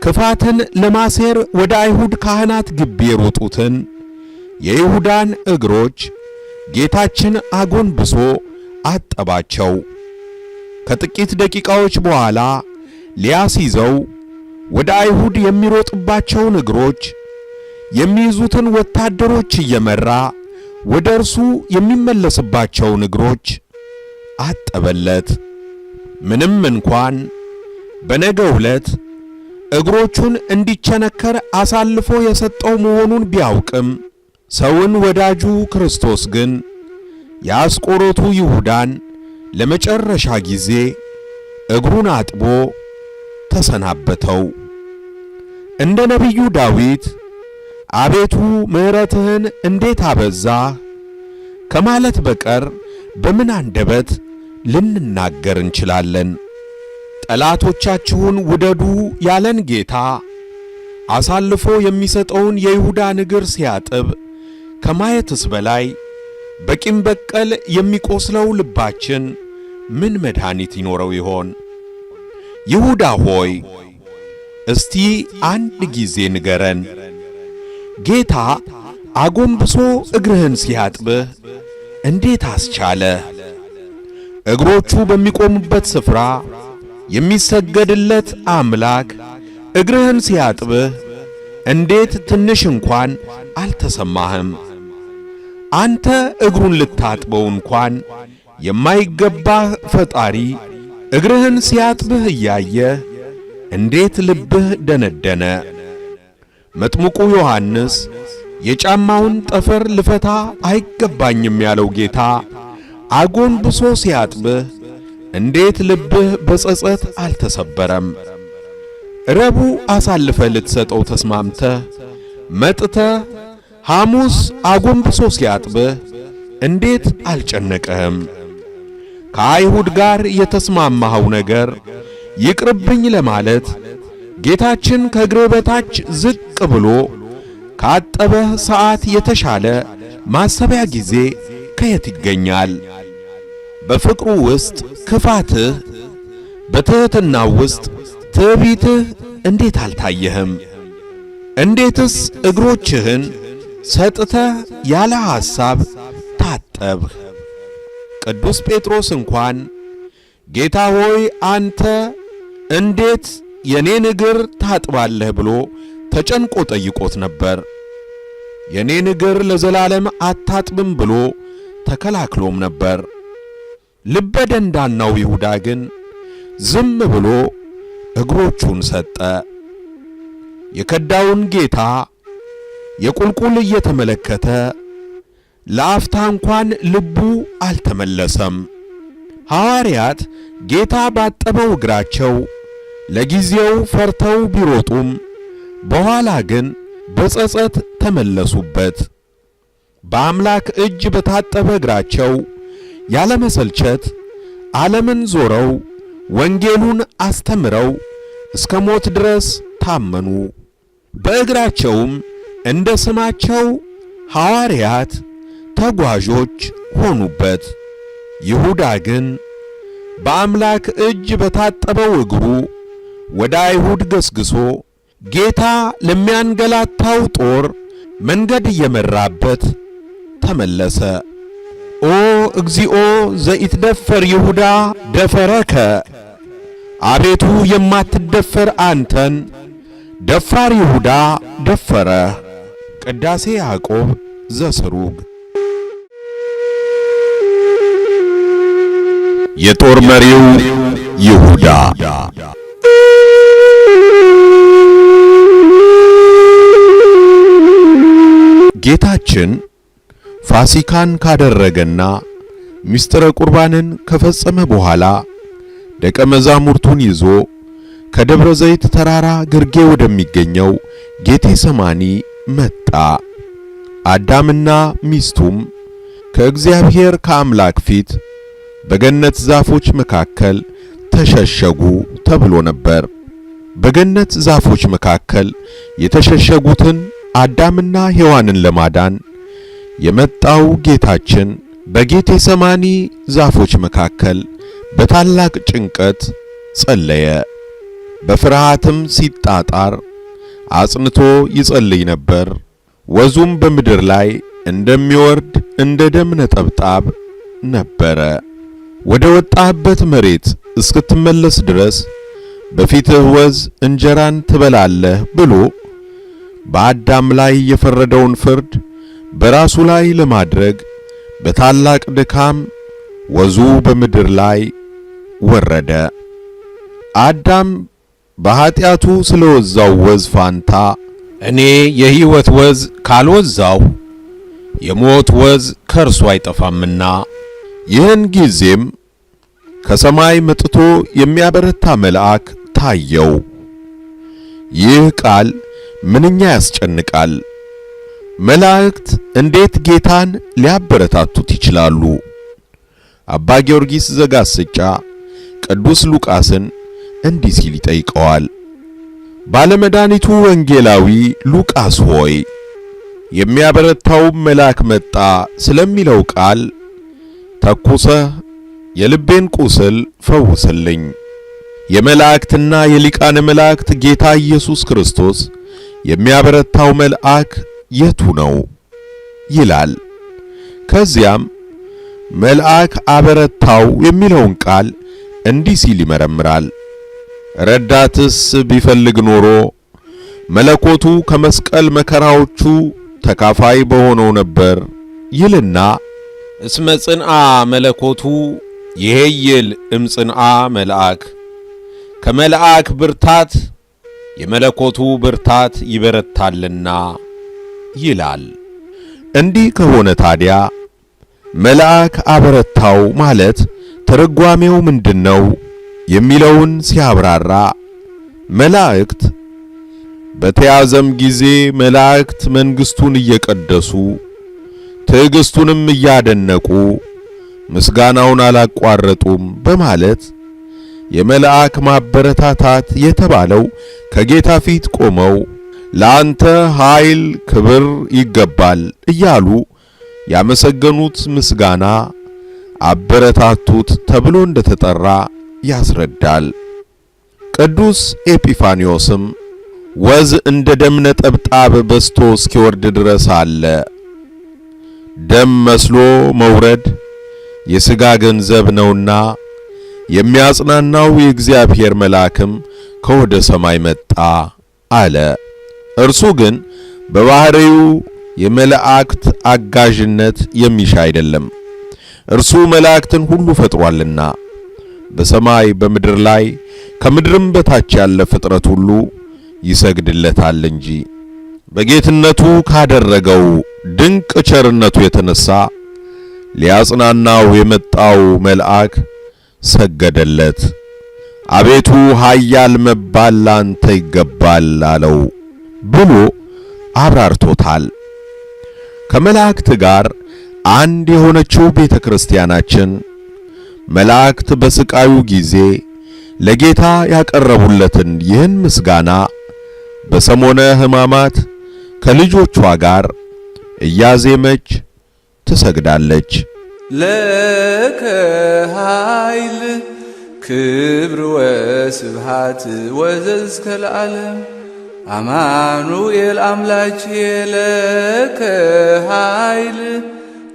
ክፋትን ለማሴር ወደ አይሁድ ካህናት ግቢ የሮጡትን የይሁዳን እግሮች ጌታችን አጎንብሶ አጠባቸው። ከጥቂት ደቂቃዎች በኋላ ሊያስይዘው ወደ አይሁድ የሚሮጥባቸውን እግሮች የሚይዙትን ወታደሮች እየመራ ወደ እርሱ የሚመለስባቸውን እግሮች አጠበለት። ምንም እንኳን በነገው ዕለት እግሮቹን እንዲቸነከር አሳልፎ የሰጠው መሆኑን ቢያውቅም ሰውን ወዳጁ ክርስቶስ ግን የአስቆሮቱ ይሁዳን ለመጨረሻ ጊዜ እግሩን አጥቦ ተሰናበተው። እንደ ነቢዩ ዳዊት አቤቱ ምሕረትህን እንዴት አበዛህ ከማለት በቀር በምን አንደበት ልንናገር እንችላለን? ጠላቶቻችሁን ውደዱ ያለን ጌታ አሳልፎ የሚሰጠውን የይሁዳን እግር ሲያጥብ ከማየትስ በላይ በቂም በቀል የሚቆስለው ልባችን ምን መድኃኒት ይኖረው ይሆን? ይሁዳ ሆይ እስቲ አንድ ጊዜ ንገረን፣ ጌታ አጎንብሶ እግርህን ሲያጥብህ እንዴት አስቻለህ? እግሮቹ በሚቆሙበት ስፍራ የሚሰገድለት አምላክ እግርህን ሲያጥብህ እንዴት ትንሽ እንኳን አልተሰማህም? አንተ እግሩን ልታጥበው እንኳን የማይገባህ ፈጣሪ እግርህን ሲያጥብህ እያየህ እንዴት ልብህ ደነደነ? መጥምቁ ዮሐንስ የጫማውን ጠፈር ልፈታ አይገባኝም ያለው ጌታ አጎንብሶ ሲያጥብህ እንዴት ልብህ በጸጸት አልተሰበረም? ረቡዕ አሳልፈህ ልትሰጠው ተስማምተህ መጥተህ ሐሙስ አጎንብሶ ሲያጥብህ እንዴት አልጨነቀህም? ከአይሁድ ጋር የተስማማኸው ነገር ይቅርብኝ ለማለት ጌታችን ከእግርህ በታች ዝቅ ብሎ ካጠበህ ሰዓት የተሻለ ማሰቢያ ጊዜ ከየት ይገኛል? በፍቅሩ ውስጥ ክፋትህ፣ በትሕትናው ውስጥ ትዕቢትህ እንዴት አልታየህም? እንዴትስ እግሮችህን ሰጥተህ ያለ ሐሳብ ታጠብህ? ቅዱስ ጴጥሮስ እንኳን ጌታ ሆይ አንተ እንዴት የኔን እግር ታጥባለህ ብሎ ተጨንቆ ጠይቆት ነበር። የኔን እግር ለዘላለም አታጥብም ብሎ ተከላክሎም ነበር። ልበ ደንዳናው ይሁዳ ግን ዝም ብሎ እግሮቹን ሰጠ። የከዳውን ጌታ የቁልቁል እየተመለከተ ለአፍታ እንኳን ልቡ አልተመለሰም። ሐዋርያት ጌታ ባጠበው እግራቸው ለጊዜው ፈርተው ቢሮጡም በኋላ ግን በጸጸት ተመለሱበት። በአምላክ እጅ በታጠበ እግራቸው ያለመሰልቸት ዓለምን ዞረው ወንጌሉን አስተምረው እስከ ሞት ድረስ ታመኑ። በእግራቸውም እንደ ስማቸው ሐዋርያት ተጓዦች ሆኑበት። ይሁዳ ግን በአምላክ እጅ በታጠበው እግሩ ወደ አይሁድ ገስግሶ ጌታ ለሚያንገላታው ጦር መንገድ እየመራበት ተመለሰ። ኦ እግዚኦ ዘኢትደፈር ይሁዳ ደፈረከ፣ አቤቱ የማትደፈር አንተን ደፋር ይሁዳ ደፈረህ። ቅዳሴ ያዕቆብ ዘስሩግ። የጦር መሪው ይሁዳ። ጌታችን ፋሲካን ካደረገና ምስጢረ ቁርባንን ከፈጸመ በኋላ ደቀ መዛሙርቱን ይዞ ከደብረ ዘይት ተራራ ግርጌ ወደሚገኘው ጌቴሰማኒ መጣ። አዳምና ሚስቱም ከእግዚአብሔር ከአምላክ ፊት በገነት ዛፎች መካከል ተሸሸጉ ተብሎ ነበር። በገነት ዛፎች መካከል የተሸሸጉትን አዳምና ሔዋንን ለማዳን የመጣው ጌታችን በጌቴሰማኒ ዛፎች መካከል በታላቅ ጭንቀት ጸለየ። በፍርሃትም ሲጣጣር አጽንቶ ይጸልይ ነበር። ወዙም በምድር ላይ እንደሚወርድ እንደ ደም ነጠብጣብ ነበረ። ወደ ወጣህበት መሬት እስክትመለስ ድረስ በፊትህ ወዝ እንጀራን ትበላለህ ብሎ በአዳም ላይ የፈረደውን ፍርድ በራሱ ላይ ለማድረግ በታላቅ ድካም ወዙ በምድር ላይ ወረደ። አዳም በኃጢአቱ ስለወዛው ወዝ ፋንታ እኔ የሕይወት ወዝ ካልወዛሁ የሞት ወዝ ከእርሱ አይጠፋምና፣ ይህን ጊዜም ከሰማይ መጥቶ የሚያበረታ መልአክ ታየው። ይህ ቃል ምንኛ ያስጨንቃል! መላእክት እንዴት ጌታን ሊያበረታቱት ይችላሉ? አባ ጊዮርጊስ ዘጋስጫ ቅዱስ ሉቃስን እንዲህ ሲል ይጠይቀዋል። ባለመድኃኒቱ ወንጌላዊ ሉቃስ ሆይ፣ የሚያበረታው መልአክ መጣ ስለሚለው ቃል ተኩሰህ የልቤን ቁስል ፈውስልኝ። የመላእክትና የሊቃነ መላእክት ጌታ ኢየሱስ ክርስቶስ የሚያበረታው መልአክ የቱ ነው? ይላል። ከዚያም መልአክ አበረታው የሚለውን ቃል እንዲህ ሲል ይመረምራል። ረዳትስ ቢፈልግ ኖሮ መለኮቱ ከመስቀል መከራዎቹ ተካፋይ በሆነው ነበር ይልና፣ እስመ ጽንአ መለኮቱ ይሄይል እምጽንአ መልአክ፣ ከመልአክ ብርታት የመለኮቱ ብርታት ይበረታልና ይላል። እንዲህ ከሆነ ታዲያ መልአክ አበረታው ማለት ትርጓሜው ምንድነው የሚለውን ሲያብራራ፣ መላእክት በተያዘም ጊዜ መላእክት መንግስቱን እየቀደሱ ትዕግስቱንም እያደነቁ ምስጋናውን አላቋረጡም በማለት የመልአክ ማበረታታት የተባለው ከጌታ ፊት ቆመው ለአንተ ኃይል ክብር ይገባል እያሉ ያመሰገኑት ምስጋና አበረታቱት ተብሎ እንደተጠራ ያስረዳል። ቅዱስ ኤጲፋንዮስም ወዝ እንደ ደም ነጠብጣብ በስቶ እስኪወርድ ድረስ አለ። ደም መስሎ መውረድ የሥጋ ገንዘብ ነውና የሚያጽናናው የእግዚአብሔር መልአክም ከወደ ሰማይ መጣ አለ። እርሱ ግን በባህሪው የመላእክት አጋዥነት የሚሻ አይደለም። እርሱ መላእክትን ሁሉ ፈጥሯልና በሰማይ በምድር ላይ ከምድርም በታች ያለ ፍጥረት ሁሉ ይሰግድለታል እንጂ። በጌትነቱ ካደረገው ድንቅ ቸርነቱ የተነሳ ሊያጽናናው የመጣው መልአክ ሰገደለት። አቤቱ ኃያል መባል ላንተ ይገባል አለው ብሎ አብራርቶታል። ከመላእክት ጋር አንድ የሆነችው ቤተ ክርስቲያናችን መላእክት በስቃዩ ጊዜ ለጌታ ያቀረቡለትን ይህን ምስጋና በሰሞነ ሕማማት ከልጆቿ ጋር እያዜመች ትሰግዳለች። ለከ ኃይል ክብር ወስብሃት ወዘዝከ ለዓለም አማኑኤል አምላች ለከ ኃይል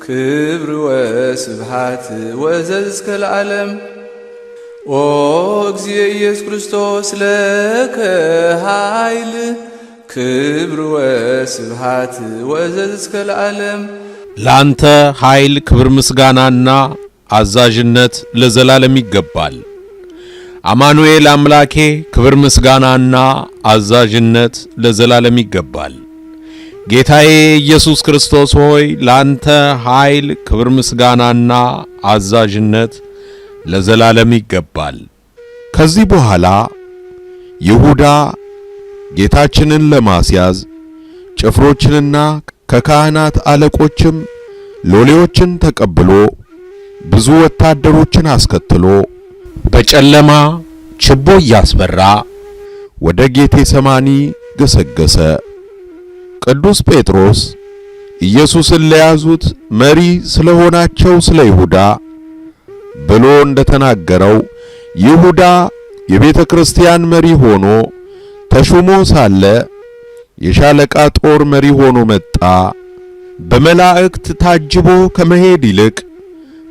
ክብር ወስብሃት ወዘዝከ ለዓለም። ኦ እግዚእ ኢየሱስ ክርስቶስ ለከ ኃይል ክብር ወስብሃት ወዘዝከ ለዓለም። ላንተ ኃይል፣ ክብር፣ ምስጋናና አዛዥነት ለዘላለም ይገባል። አማኑኤል አምላኬ፣ ክብር፣ ምስጋናና አዛዥነት ለዘላለም ይገባል። ጌታዬ ኢየሱስ ክርስቶስ ሆይ፣ ላንተ ኃይል፣ ክብር፣ ምስጋናና አዛዥነት ለዘላለም ይገባል። ከዚህ በኋላ ይሁዳ ጌታችንን ለማስያዝ ጭፍሮችንና ከካህናት አለቆችም ሎሌዎችን ተቀብሎ ብዙ ወታደሮችን አስከትሎ በጨለማ ችቦ እያስበራ ወደ ጌቴሰማኒ ገሰገሰ። ቅዱስ ጴጥሮስ ኢየሱስን ለያዙት መሪ ስለሆናቸው ስለ ይሁዳ ብሎ እንደተናገረው ይሁዳ የቤተ ክርስቲያን መሪ ሆኖ ተሹሞ ሳለ የሻለቃ ጦር መሪ ሆኖ መጣ። በመላእክት ታጅቦ ከመሄድ ይልቅ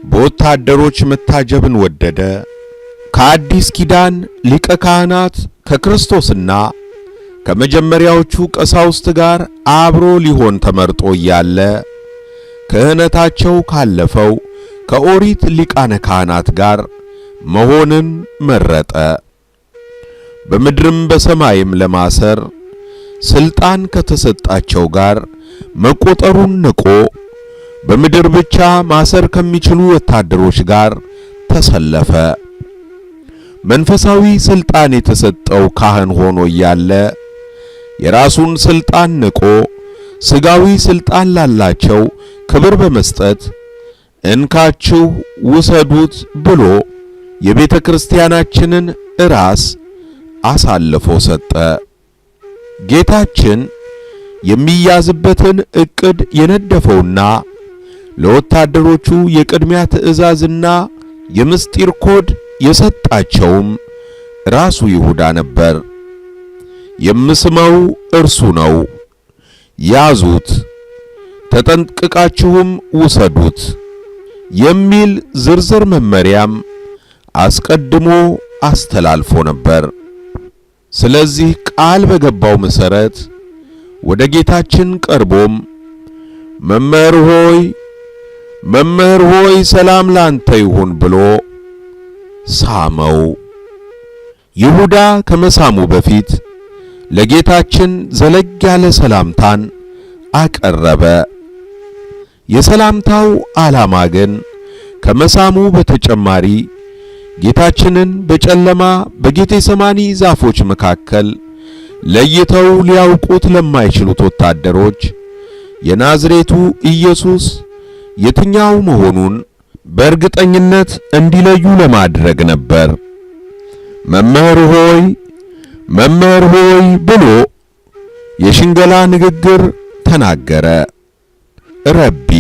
በወታደሮች መታጀብን ወደደ። ከአዲስ ኪዳን ሊቀ ካህናት ከክርስቶስና ከመጀመሪያዎቹ ቀሳውስት ጋር አብሮ ሊሆን ተመርጦ እያለ ክህነታቸው ካለፈው ከኦሪት ሊቃነ ካህናት ጋር መሆንን መረጠ። በምድርም በሰማይም ለማሰር ስልጣን ከተሰጣቸው ጋር መቆጠሩን ንቆ በምድር ብቻ ማሰር ከሚችሉ ወታደሮች ጋር ተሰለፈ። መንፈሳዊ ስልጣን የተሰጠው ካህን ሆኖ እያለ የራሱን ስልጣን ንቆ ስጋዊ ስልጣን ላላቸው ክብር በመስጠት እንካችሁ ውሰዱት ብሎ የቤተ ክርስቲያናችንን ራስ አሳልፎ ሰጠ። ጌታችን የሚያዝበትን ዕቅድ የነደፈውና ለወታደሮቹ የቅድሚያ ትእዛዝና የምስጢር ኮድ የሰጣቸውም ራሱ ይሁዳ ነበር። የምስመው እርሱ ነው፣ ያዙት፣ ተጠንቅቃችሁም ውሰዱት የሚል ዝርዝር መመሪያም አስቀድሞ አስተላልፎ ነበር። ስለዚህ ቃል በገባው መሰረት ወደ ጌታችን ቀርቦም መምህር ሆይ፣ መምህር ሆይ፣ ሰላም ላንተ ይሁን ብሎ ሳመው። ይሁዳ ከመሳሙ በፊት ለጌታችን ዘለግ ያለ ሰላምታን አቀረበ። የሰላምታው ዓላማ ግን ከመሳሙ በተጨማሪ ጌታችንን በጨለማ በጌቴሰማኒ ዛፎች መካከል ለይተው ሊያውቁት ለማይችሉት ወታደሮች የናዝሬቱ ኢየሱስ የትኛው መሆኑን በእርግጠኝነት እንዲለዩ ለማድረግ ነበር። መምህር ሆይ፣ መምህር ሆይ ብሎ የሽንገላ ንግግር ተናገረ። ረቢ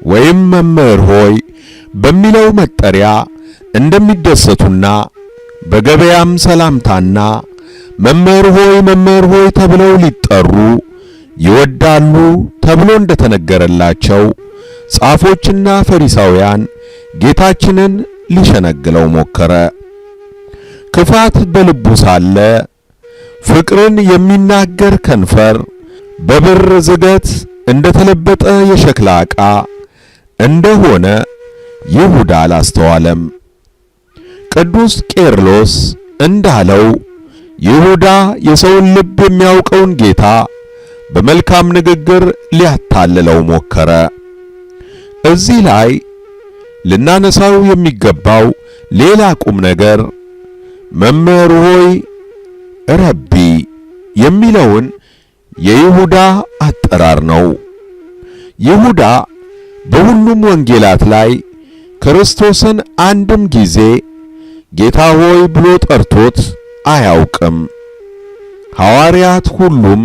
ወይም መምህር ሆይ በሚለው መጠሪያ እንደሚደሰቱና በገበያም ሰላምታና መምህር ሆይ፣ መምህር ሆይ ተብለው ሊጠሩ ይወዳሉ ተብሎ እንደተነገረላቸው ጻፎችና ፈሪሳውያን ጌታችንን ሊሸነግለው ሞከረ። ክፋት በልቡ ሳለ ፍቅርን የሚናገር ከንፈር በብር ዝገት እንደተለበጠ የሸክላ ዕቃ እንደሆነ ይሁዳ አላስተዋለም። ቅዱስ ቄርሎስ እንዳለው ይሁዳ የሰውን ልብ የሚያውቀውን ጌታ በመልካም ንግግር ሊያታልለው ሞከረ። እዚህ ላይ ልናነሳው የሚገባው ሌላ ቁም ነገር መምህር ሆይ፣ ረቢ የሚለውን የይሁዳ አጠራር ነው። ይሁዳ በሁሉም ወንጌላት ላይ ክርስቶስን አንድም ጊዜ ጌታ ሆይ ብሎ ጠርቶት አያውቅም። ሐዋርያት ሁሉም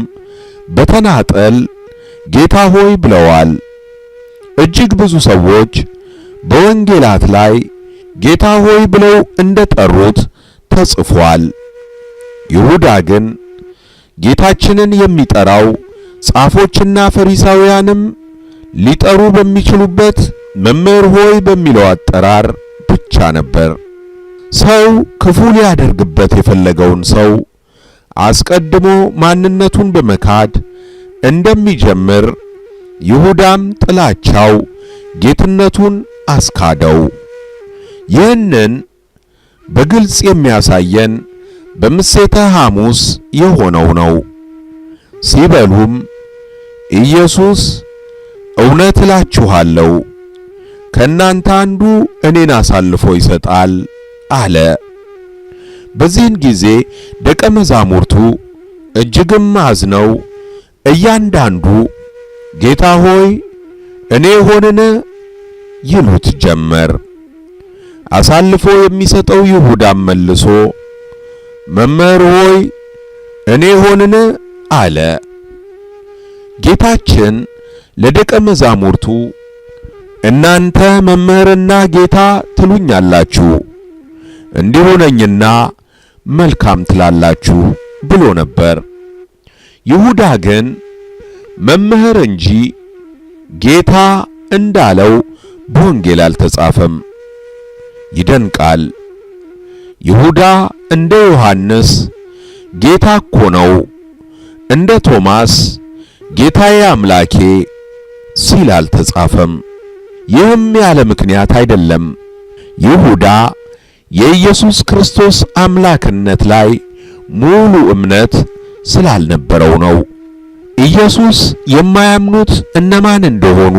በተናጠል ጌታ ሆይ ብለዋል። እጅግ ብዙ ሰዎች በወንጌላት ላይ ጌታ ሆይ ብለው እንደጠሩት ተጽፏል። ይሁዳ ግን ጌታችንን የሚጠራው ጻፎችና ፈሪሳውያንም ሊጠሩ በሚችሉበት መምህር ሆይ በሚለው አጠራር ብቻ ነበር። ሰው ክፉ ሊያደርግበት የፈለገውን ሰው አስቀድሞ ማንነቱን በመካድ እንደሚጀምር ይሁዳም ጥላቻው ጌትነቱን አስካደው። ይህንን በግልጽ የሚያሳየን በምሴተ ሐሙስ የሆነው ነው። ሲበሉም ኢየሱስ እውነት እላችኋለሁ ከእናንተ አንዱ እኔን አሳልፎ ይሰጣል አለ። በዚህን ጊዜ ደቀ መዛሙርቱ እጅግም አዝነው እያንዳንዱ ጌታ ሆይ እኔ ሆንን ይሉት ጀመር። አሳልፎ የሚሰጠው ይሁዳም መልሶ መምህር ሆይ እኔ ሆንን አለ። ጌታችን ለደቀ መዛሙርቱ እናንተ መምህርና ጌታ ትሉኛላችሁ፣ እንዲሁ ነኝና መልካም ትላላችሁ ብሎ ነበር። ይሁዳ ግን መምህር እንጂ ጌታ እንዳለው በወንጌል አልተጻፈም። ይደንቃል። ይሁዳ እንደ ዮሐንስ ጌታ እኮ ነው፣ እንደ ቶማስ ጌታዬ አምላኬ ሲል አልተጻፈም። ይህም ያለ ምክንያት አይደለም። ይሁዳ የኢየሱስ ክርስቶስ አምላክነት ላይ ሙሉ እምነት ስላልነበረው ነው። ኢየሱስ የማያምኑት እነማን እንደሆኑ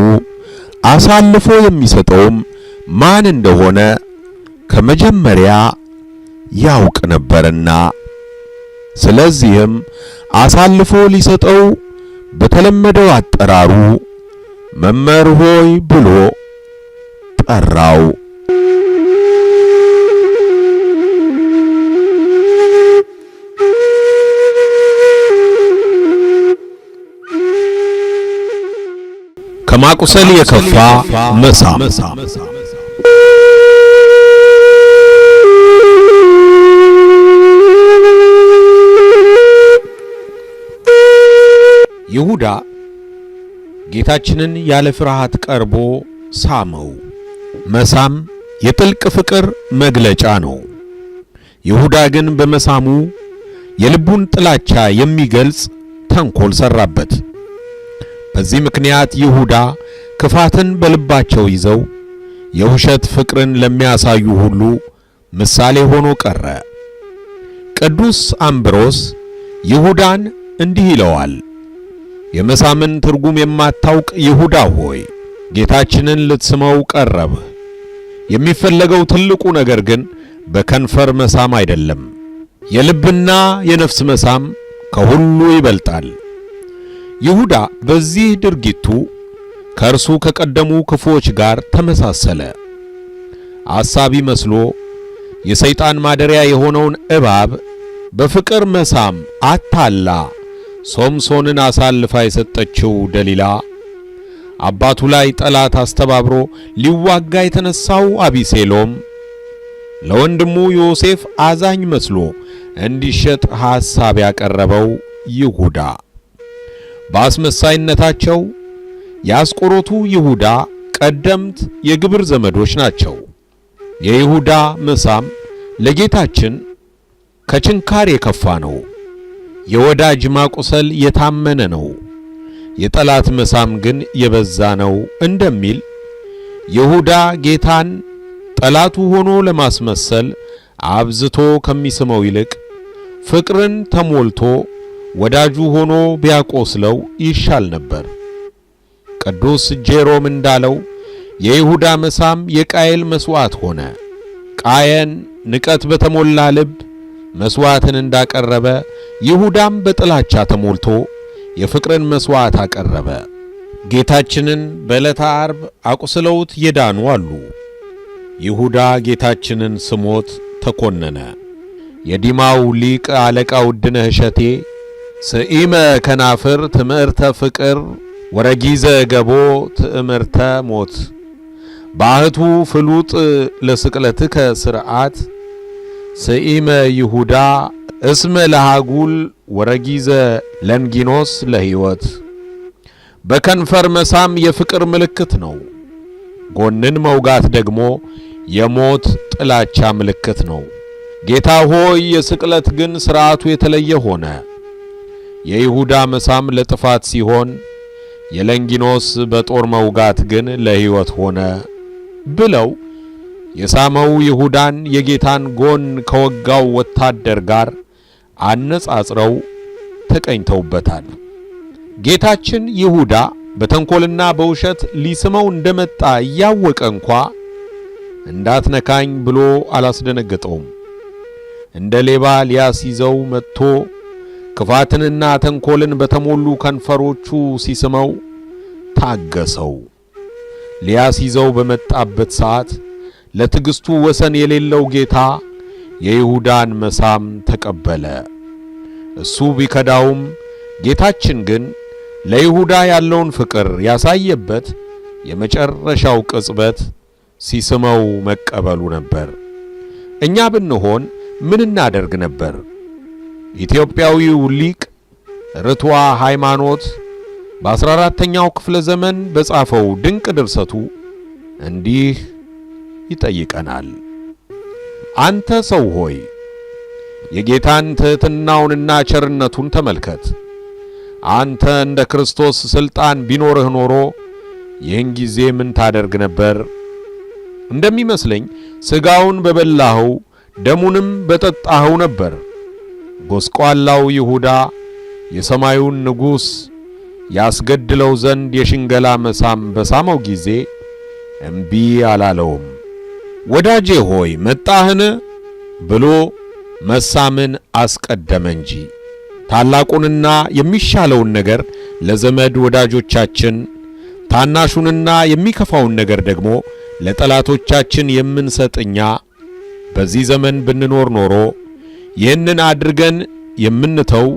አሳልፎ የሚሰጠውም ማን እንደሆነ ከመጀመሪያ ያውቅ ነበርና፣ ስለዚህም አሳልፎ ሊሰጠው በተለመደው አጠራሩ መምህር ሆይ ብሎ ጠራው። ከማቁሰል የከፋ መሳም። ይሁዳ ጌታችንን ያለ ፍርሃት ቀርቦ ሳመው። መሳም የጥልቅ ፍቅር መግለጫ ነው። ይሁዳ ግን በመሳሙ የልቡን ጥላቻ የሚገልጽ ተንኮል ሰራበት። በዚህ ምክንያት ይሁዳ ክፋትን በልባቸው ይዘው የውሸት ፍቅርን ለሚያሳዩ ሁሉ ምሳሌ ሆኖ ቀረ። ቅዱስ አምብሮስ ይሁዳን እንዲህ ይለዋል። የመሳምን ትርጉም የማታውቅ ይሁዳ ሆይ ጌታችንን ልትስመው ቀረብህ። የሚፈለገው ትልቁ ነገር ግን በከንፈር መሳም አይደለም። የልብና የነፍስ መሳም ከሁሉ ይበልጣል። ይሁዳ በዚህ ድርጊቱ ከእርሱ ከቀደሙ ክፉዎች ጋር ተመሳሰለ። አሳቢ መስሎ የሰይጣን ማደሪያ የሆነውን እባብ በፍቅር መሳም አታላ ሶምሶንን አሳልፋ የሰጠችው ደሊላ፣ አባቱ ላይ ጠላት አስተባብሮ ሊዋጋ የተነሳው አቢሴሎም፣ ለወንድሙ ዮሴፍ አዛኝ መስሎ እንዲሸጥ ሐሳብ ያቀረበው ይሁዳ፣ በአስመሳይነታቸው የአስቆሮቱ ይሁዳ ቀደምት የግብር ዘመዶች ናቸው። የይሁዳ መሳም ለጌታችን ከችንካር የከፋ ነው። የወዳጅ ማቁሰል የታመነ ነው፣ የጠላት መሳም ግን የበዛ ነው እንደሚል ይሁዳ ጌታን ጠላቱ ሆኖ ለማስመሰል አብዝቶ ከሚስመው ይልቅ ፍቅርን ተሞልቶ ወዳጁ ሆኖ ቢያቆስለው ይሻል ነበር። ቅዱስ ጄሮም እንዳለው የይሁዳ መሳም የቃየል መስዋዕት ሆነ። ቃየን ንቀት በተሞላ ልብ መስዋዕትን እንዳቀረበ ይሁዳም በጥላቻ ተሞልቶ የፍቅርን መስዋዕት አቀረበ። ጌታችንን በዕለተ ዓርብ አቁስለውት የዳኑ አሉ። ይሁዳ ጌታችንን ስሞት ተኮነነ። የዲማው ሊቅ አለቃ ውድነህ እሸቴ ስኢመ ከናፍር ትምህርተ ፍቅር ወረጊዘ ገቦ ትእምርተ ሞት ባህቱ ፍሉጥ ለስቅለትከ ስርዓት ስኢመ ይሁዳ እስመ ለሃጉል ወረጊዘ ለንጊኖስ ለሕይወት። በከንፈር መሳም የፍቅር ምልክት ነው። ጎንን መውጋት ደግሞ የሞት ጥላቻ ምልክት ነው። ጌታ ሆይ፣ የስቅለት ግን ሥርዓቱ የተለየ ሆነ። የይሁዳ መሳም ለጥፋት ሲሆን የለንጊኖስ በጦር መውጋት ግን ለሕይወት ሆነ ብለው የሳመው ይሁዳን የጌታን ጎን ከወጋው ወታደር ጋር አነጻጽረው ተቀኝተውበታል። ጌታችን ይሁዳ በተንኮልና በውሸት ሊስመው እንደመጣ እያወቀ እንኳ እንዳትነካኝ ብሎ አላስደነገጠውም። እንደ ሌባ ሊያስይዘው መጥቶ ክፋትንና ተንኮልን በተሞሉ ከንፈሮቹ ሲስመው ታገሰው። ሊያስይዘው በመጣበት ሰዓት ለትዕግስቱ ወሰን የሌለው ጌታ የይሁዳን መሳም ተቀበለ። እሱ ቢከዳውም ጌታችን ግን ለይሁዳ ያለውን ፍቅር ያሳየበት የመጨረሻው ቅጽበት ሲስመው መቀበሉ ነበር። እኛ ብንሆን ምን እናደርግ ነበር? ኢትዮጵያዊው ሊቅ ርቱዐ ሃይማኖት በ14ኛው ክፍለ ዘመን በጻፈው ድንቅ ድርሰቱ እንዲህ ይጠይቀናል። አንተ ሰው ሆይ፣ የጌታን ትሕትናውንና ቸርነቱን ተመልከት። አንተ እንደ ክርስቶስ ሥልጣን ቢኖርህ ኖሮ ይህን ጊዜ ምን ታደርግ ነበር? እንደሚመስለኝ ሥጋውን በበላኸው ደሙንም በጠጣኸው ነበር። ጎስቋላው ይሁዳ የሰማዩን ንጉሥ ያስገድለው ዘንድ የሽንገላ መሳም በሳመው ጊዜ እምቢ አላለውም። ወዳጄ ሆይ መጣህን ብሎ መሳምን አስቀደመ እንጂ። ታላቁንና የሚሻለውን ነገር ለዘመድ ወዳጆቻችን፣ ታናሹንና የሚከፋውን ነገር ደግሞ ለጠላቶቻችን የምንሰጥ እኛ በዚህ ዘመን ብንኖር ኖሮ ይህንን አድርገን የምንተው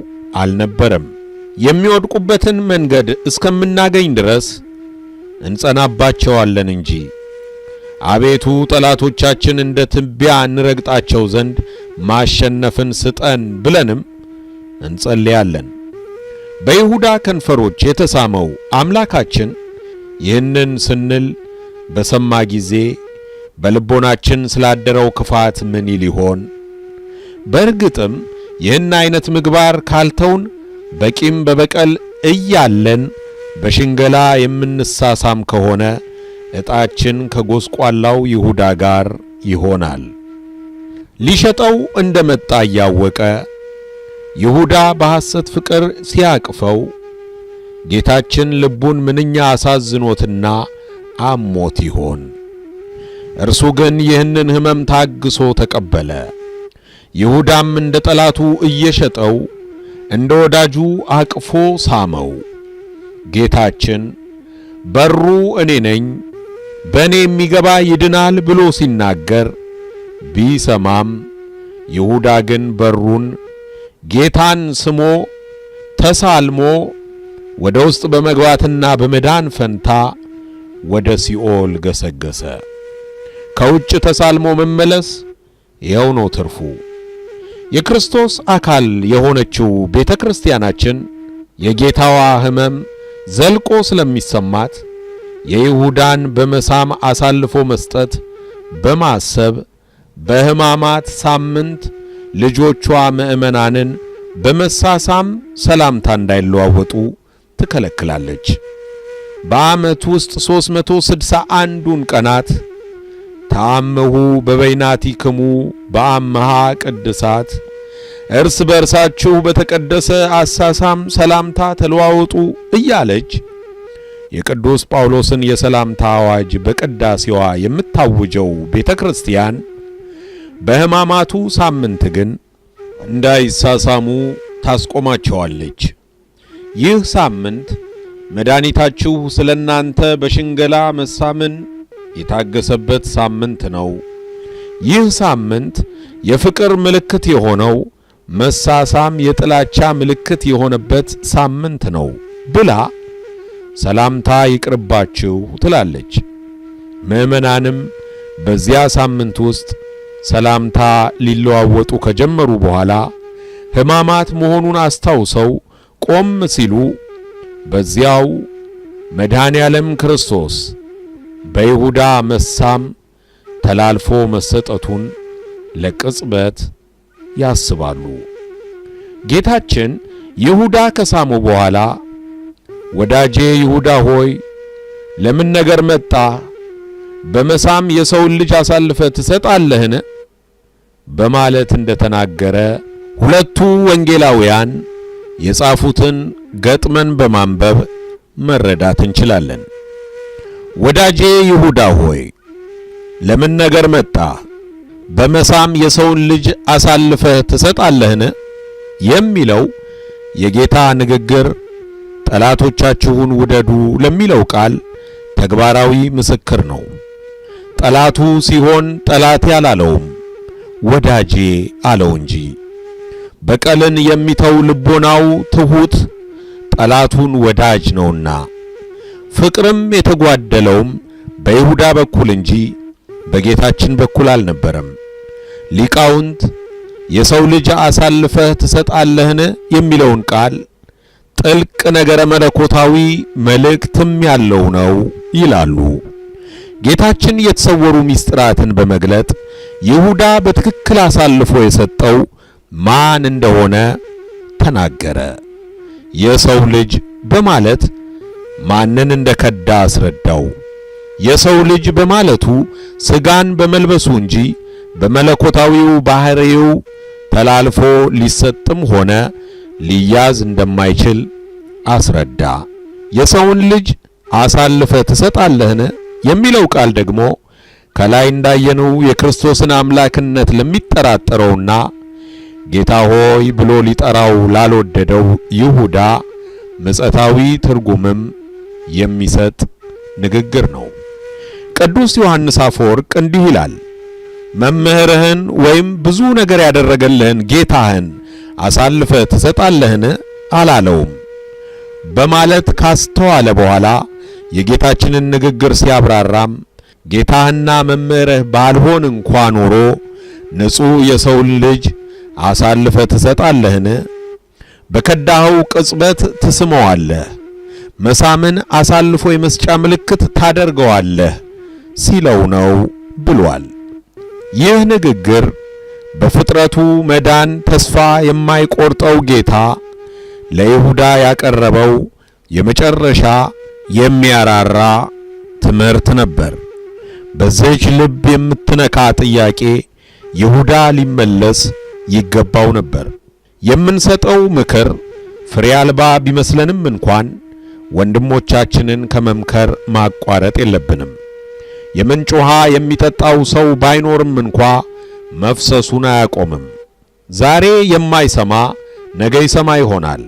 አልነበረም። የሚወድቁበትን መንገድ እስከምናገኝ ድረስ እንጸናባቸዋለን እንጂ። አቤቱ፣ ጠላቶቻችን እንደ ትቢያ እንረግጣቸው ዘንድ ማሸነፍን ስጠን ብለንም እንጸልያለን። በይሁዳ ከንፈሮች የተሳመው አምላካችን ይህንን ስንል በሰማ ጊዜ በልቦናችን ስላደረው ክፋት ምን ይል ይሆን? በእርግጥም ይህን አይነት ምግባር ካልተውን፣ በቂም በበቀል እያለን በሽንገላ የምንሳሳም ከሆነ ዕጣችን ከጎስቋላው ይሁዳ ጋር ይሆናል። ሊሸጠው እንደመጣ እያወቀ ይሁዳ በሐሰት ፍቅር ሲያቅፈው ጌታችን ልቡን ምንኛ አሳዝኖትና አሞት ይሆን? እርሱ ግን ይህንን ሕመም ታግሶ ተቀበለ። ይሁዳም እንደ ጠላቱ እየሸጠው እንደ ወዳጁ አቅፎ ሳመው። ጌታችን በሩ እኔ ነኝ፣ በእኔ የሚገባ ይድናል ብሎ ሲናገር ቢሰማም፣ ይሁዳ ግን በሩን ጌታን ስሞ ተሳልሞ ወደ ውስጥ በመግባትና በመዳን ፈንታ ወደ ሲኦል ገሰገሰ። ከውጭ ተሳልሞ መመለስ ይኸው ነው ትርፉ። የክርስቶስ አካል የሆነችው ቤተ ክርስቲያናችን የጌታዋ ሕመም ዘልቆ ስለሚሰማት የይሁዳን በመሳም አሳልፎ መስጠት በማሰብ በሕማማት ሳምንት ልጆቿ ምዕመናንን በመሳሳም ሰላምታ እንዳይለዋወጡ ትከለክላለች። በዓመት ውስጥ 361ዱን ቀናት ተአምሁ በበይናቲክሙ በአምሃ ቅድሳት፣ እርስ በእርሳችሁ በተቀደሰ አሳሳም ሰላምታ ተለዋወጡ እያለች የቅዱስ ጳውሎስን የሰላምታ አዋጅ በቅዳሴዋ የምታውጀው ቤተ ክርስቲያን በሕማማቱ ሳምንት ግን እንዳይሳሳሙ ታስቆማቸዋለች። ይህ ሳምንት መድኃኒታችሁ ስለናንተ በሽንገላ መሳምን የታገሰበት ሳምንት ነው። ይህ ሳምንት የፍቅር ምልክት የሆነው መሳሳም የጥላቻ ምልክት የሆነበት ሳምንት ነው ብላ ሰላምታ ይቅርባችሁ ትላለች። ምዕመናንም በዚያ ሳምንት ውስጥ ሰላምታ ሊለዋወጡ ከጀመሩ በኋላ ሕማማት መሆኑን አስታውሰው ቆም ሲሉ በዚያው መድኃኔ ዓለም ክርስቶስ በይሁዳ መሳም ተላልፎ መሰጠቱን ለቅጽበት ያስባሉ። ጌታችን ይሁዳ ከሳሙ በኋላ ወዳጄ ይሁዳ ሆይ ለምን ነገር መጣ? በመሳም የሰውን ልጅ አሳልፈ ትሰጣለህን? በማለት እንደተናገረ ሁለቱ ወንጌላውያን የጻፉትን ገጥመን በማንበብ መረዳት እንችላለን። ወዳጄ ይሁዳ ሆይ ለምን ነገር መጣ? በመሳም የሰውን ልጅ አሳልፈህ ትሰጣለህን? የሚለው የጌታ ንግግር ጠላቶቻችሁን ውደዱ ለሚለው ቃል ተግባራዊ ምስክር ነው። ጠላቱ ሲሆን ጠላቴ አላለውም፣ ወዳጄ አለው እንጂ። በቀልን የሚተው ልቦናው ትሁት ጠላቱን ወዳጅ ነውና፣ ፍቅርም የተጓደለውም በይሁዳ በኩል እንጂ በጌታችን በኩል አልነበረም። ሊቃውንት የሰው ልጅ አሳልፈህ ትሰጣለህን የሚለውን ቃል ጥልቅ ነገረ መለኮታዊ መልእክትም ያለው ነው ይላሉ። ጌታችን የተሰወሩ ምስጢራትን በመግለጥ ይሁዳ በትክክል አሳልፎ የሰጠው ማን እንደሆነ ተናገረ። የሰው ልጅ በማለት ማንን እንደከዳ አስረዳው። የሰው ልጅ በማለቱ ሥጋን በመልበሱ እንጂ በመለኮታዊው ባህሪው ተላልፎ ሊሰጥም ሆነ ሊያዝ እንደማይችል አስረዳ። የሰውን ልጅ አሳልፈ ትሰጣለህን የሚለው ቃል ደግሞ ከላይ እንዳየነው የክርስቶስን አምላክነት ለሚጠራጠረውና ጌታ ሆይ ብሎ ሊጠራው ላልወደደው ይሁዳ ምጸታዊ ትርጉምም የሚሰጥ ንግግር ነው። ቅዱስ ዮሐንስ አፈወርቅ እንዲህ ይላል፣ መምህርህን ወይም ብዙ ነገር ያደረገልህን ጌታህን አሳልፈ ትሰጣለህን አላለውም በማለት ካስተዋለ በኋላ የጌታችንን ንግግር ሲያብራራም ጌታህና መምህርህ ባልሆን እንኳ ኖሮ ንጹሕ የሰውን ልጅ አሳልፈ ትሰጣለህን? በከዳኸው ቅጽበት ትስመዋለህ፣ መሳምን አሳልፎ የመስጫ ምልክት ታደርገዋለህ ሲለው ነው ብሏል። ይህ ንግግር በፍጥረቱ መዳን ተስፋ የማይቆርጠው ጌታ ለይሁዳ ያቀረበው የመጨረሻ የሚያራራ ትምህርት ነበር። በዚህች ልብ የምትነካ ጥያቄ ይሁዳ ሊመለስ ይገባው ነበር። የምንሰጠው ምክር ፍሬ አልባ ቢመስለንም እንኳን ወንድሞቻችንን ከመምከር ማቋረጥ የለብንም። የምንጭ ውሃ የሚጠጣው ሰው ባይኖርም እንኳ መፍሰሱን አያቆምም። ዛሬ የማይሰማ ነገ ይሰማ ይሆናል።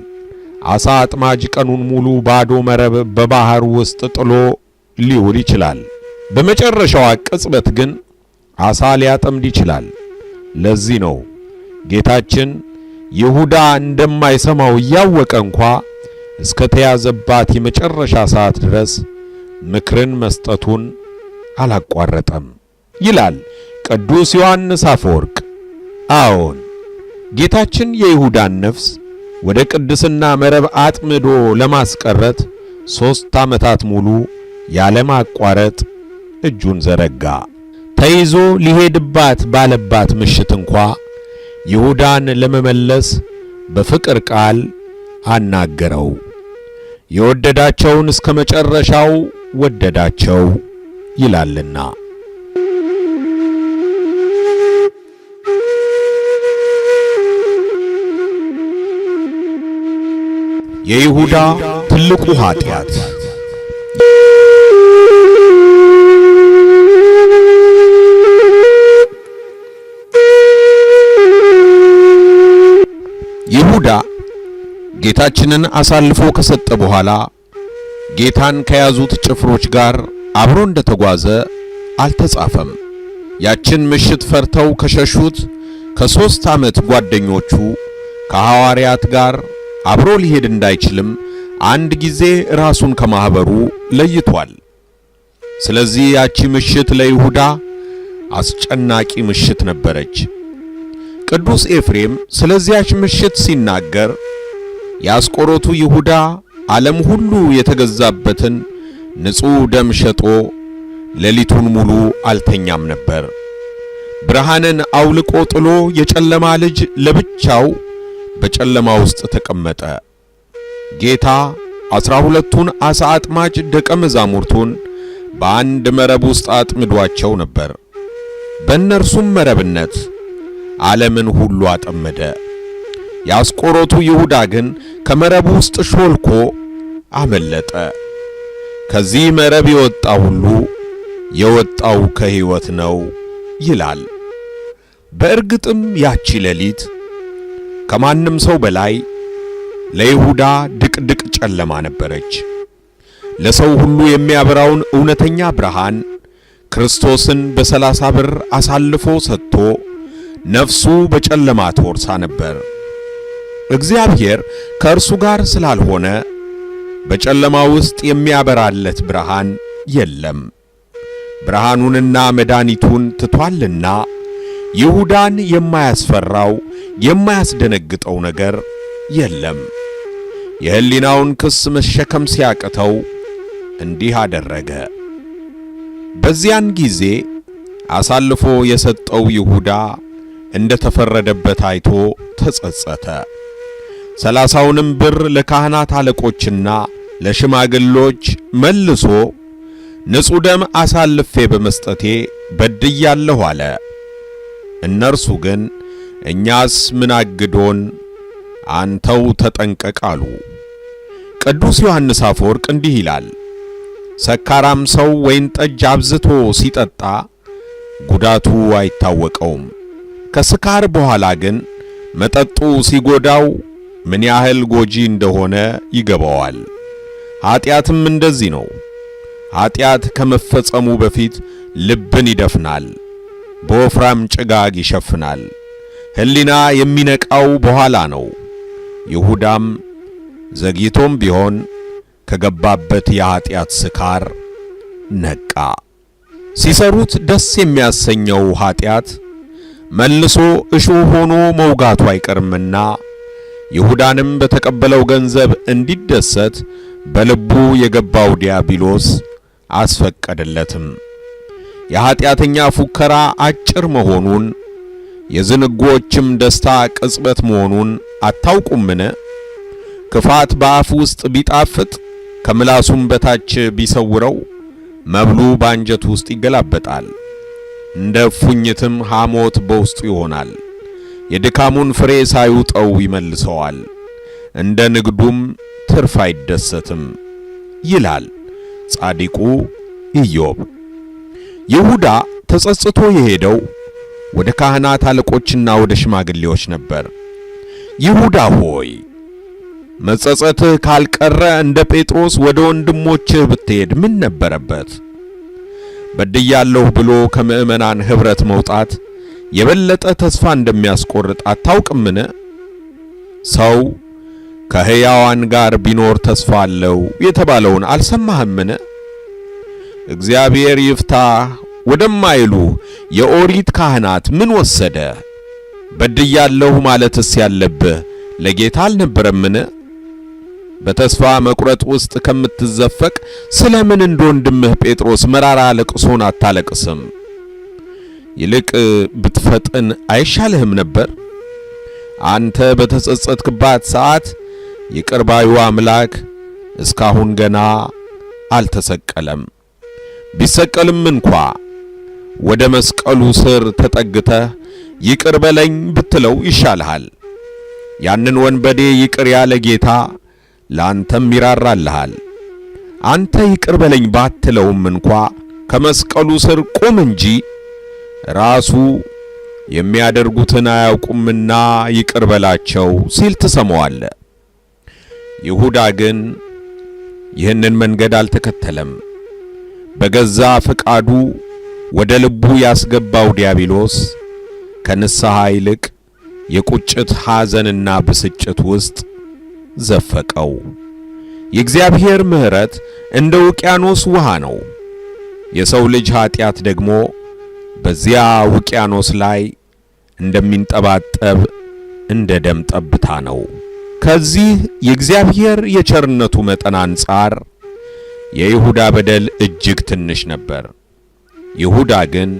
አሳ አጥማጅ ቀኑን ሙሉ ባዶ መረብ በባህር ውስጥ ጥሎ ሊውል ይችላል። በመጨረሻዋ ቅጽበት ግን አሳ ሊያጠምድ ይችላል። ለዚህ ነው ጌታችን ይሁዳ እንደማይሰማው እያወቀ እንኳ እስከ ተያዘባት የመጨረሻ ሰዓት ድረስ ምክርን መስጠቱን አላቋረጠም ይላል ቅዱስ ዮሐንስ አፈወርቅ። አዎን፣ ጌታችን የይሁዳን ነፍስ ወደ ቅድስና መረብ አጥምዶ ለማስቀረት 3 ዓመታት ሙሉ ያለማቋረጥ እጁን ዘረጋ። ተይዞ ሊሄድባት ባለባት ምሽት እንኳ ይሁዳን ለመመለስ በፍቅር ቃል አናገረው። የወደዳቸውን እስከ መጨረሻው ወደዳቸው ይላልና። የይሁዳ ትልቁ ኃጢአት። ይሁዳ ጌታችንን አሳልፎ ከሰጠ በኋላ ጌታን ከያዙት ጭፍሮች ጋር አብሮ እንደተጓዘ አልተጻፈም። ያችን ምሽት ፈርተው ከሸሹት ከ3 ዓመት ጓደኞቹ ከሐዋርያት ጋር አብሮ ሊሄድ እንዳይችልም አንድ ጊዜ ራሱን ከማህበሩ ለይቷል። ስለዚህ ያቺ ምሽት ለይሁዳ አስጨናቂ ምሽት ነበረች። ቅዱስ ኤፍሬም ስለዚያች ምሽት ሲናገር የአስቆሮቱ ይሁዳ ዓለም ሁሉ የተገዛበትን ንጹሕ ደም ሸጦ ሌሊቱን ሙሉ አልተኛም ነበር። ብርሃንን አውልቆ ጥሎ የጨለማ ልጅ ለብቻው በጨለማ ውስጥ ተቀመጠ። ጌታ 12ቱን ዓሣ አጥማጅ ደቀ መዛሙርቱን በአንድ መረብ ውስጥ አጥምዷቸው ነበር። በእነርሱም መረብነት ዓለምን ሁሉ አጠመደ። የአስቆሮቱ ይሁዳ ግን ከመረቡ ውስጥ ሾልኮ አመለጠ። ከዚህ መረብ የወጣ ሁሉ የወጣው ከሕይወት ነው ይላል። በእርግጥም ያቺ ሌሊት ከማንም ሰው በላይ ለይሁዳ ድቅድቅ ጨለማ ነበረች። ለሰው ሁሉ የሚያበራውን እውነተኛ ብርሃን ክርስቶስን በ30 ብር አሳልፎ ሰጥቶ ነፍሱ በጨለማ ተወርሳ ነበር። እግዚአብሔር ከእርሱ ጋር ስላልሆነ በጨለማ ውስጥ የሚያበራለት ብርሃን የለም። ብርሃኑንና መድኃኒቱን ትቷልና ይሁዳን የማያስፈራው የማያስደነግጠው ነገር የለም። የሕሊናውን ክስ መሸከም ሲያቅተው እንዲህ አደረገ። በዚያን ጊዜ አሳልፎ የሰጠው ይሁዳ እንደ ተፈረደበት አይቶ ተጸጸተ። 30ውንም ብር ለካህናት አለቆችና ለሽማግሎች መልሶ ንጹሕ ደም አሳልፌ በመስጠቴ በድያለሁ አለ። እነርሱ ግን እኛስ ምን አግዶን አንተው ተጠንቀቅ አሉ። ቅዱስ ዮሐንስ አፈወርቅ እንዲህ ይላል፣ ሰካራም ሰው ወይን ጠጅ አብዝቶ ሲጠጣ ጉዳቱ አይታወቀውም። ከስካር በኋላ ግን መጠጡ ሲጎዳው ምን ያህል ጎጂ እንደሆነ ይገባዋል። ኃጢአትም እንደዚህ ነው። ኃጢአት ከመፈጸሙ በፊት ልብን ይደፍናል፣ በወፍራም ጭጋግ ይሸፍናል። ሕሊና የሚነቃው በኋላ ነው። ይሁዳም ዘግይቶም ቢሆን ከገባበት የኃጢአት ስካር ነቃ። ሲሰሩት ደስ የሚያሰኘው ኃጢአት መልሶ እሾህ ሆኖ መውጋቱ አይቀርምና ይሁዳንም በተቀበለው ገንዘብ እንዲደሰት በልቡ የገባው ዲያብሎስ አስፈቀደለትም። የኃጢአተኛ ፉከራ አጭር መሆኑን የዝንጎዎችም ደስታ ቅጽበት መሆኑን አታውቁምን? ክፋት በአፍ ውስጥ ቢጣፍጥ ከምላሱም በታች ቢሰውረው መብሉ በአንጀቱ ውስጥ ይገላበጣል፣ እንደ እፉኝትም ሐሞት በውስጡ ይሆናል። የድካሙን ፍሬ ሳይውጠው ይመልሰዋል፣ እንደ ንግዱም ትርፍ አይደሰትም ይላል ጻድቁ ኢዮብ። ይሁዳ ተጸጽቶ የሄደው ወደ ካህናት አለቆችና ወደ ሽማግሌዎች ነበር። ይሁዳ ሆይ መጸጸትህ ካልቀረ እንደ ጴጥሮስ ወደ ወንድሞችህ ብትሄድ ምን ነበረበት? በድያለሁ ብሎ ከምዕመናን ኅብረት መውጣት የበለጠ ተስፋ እንደሚያስቆርጥ አታውቅምን? ሰው ከሕያዋን ጋር ቢኖር ተስፋ አለው የተባለውን አልሰማህምን? እግዚአብሔር ይፍታ ወደማይሉ የኦሪት ካህናት ምን ወሰደ? በድያለሁ ማለትስ ያለብህ ለጌታ አልነበረምን? በተስፋ መቁረጥ ውስጥ ከምትዘፈቅ ስለምን እንደ ወንድምህ ጴጥሮስ መራራ ለቅሶን አታለቅስም? ይልቅ ብትፈጥን አይሻልህም ነበር? አንተ በተጸጸትክባት ሰዓት ይቅር ባዩ አምላክ እስካሁን ገና አልተሰቀለም። ቢሰቀልም እንኳ ወደ መስቀሉ ስር ተጠግተህ ይቅር በለኝ ብትለው ይሻልሃል። ያንን ወንበዴ ይቅር ያለ ጌታ ላንተም ይራራልሃል። አንተ ይቅር በለኝ ባትለውም እንኳ ከመስቀሉ ስር ቁም እንጂ ራሱ የሚያደርጉትን አያውቁምና ይቅር በላቸው ሲል ትሰማዋለህ። ይሁዳ ግን ይህንን መንገድ አልተከተለም። በገዛ ፈቃዱ ወደ ልቡ ያስገባው ዲያብሎስ ከንስሐ ይልቅ የቁጭት ሐዘንና ብስጭት ውስጥ ዘፈቀው። የእግዚአብሔር ምሕረት እንደ ውቅያኖስ ውሃ ነው። የሰው ልጅ ኃጢአት ደግሞ በዚያ ውቅያኖስ ላይ እንደሚንጠባጠብ እንደ ደም ጠብታ ነው። ከዚህ የእግዚአብሔር የቸርነቱ መጠን አንጻር የይሁዳ በደል እጅግ ትንሽ ነበር። ይሁዳ ግን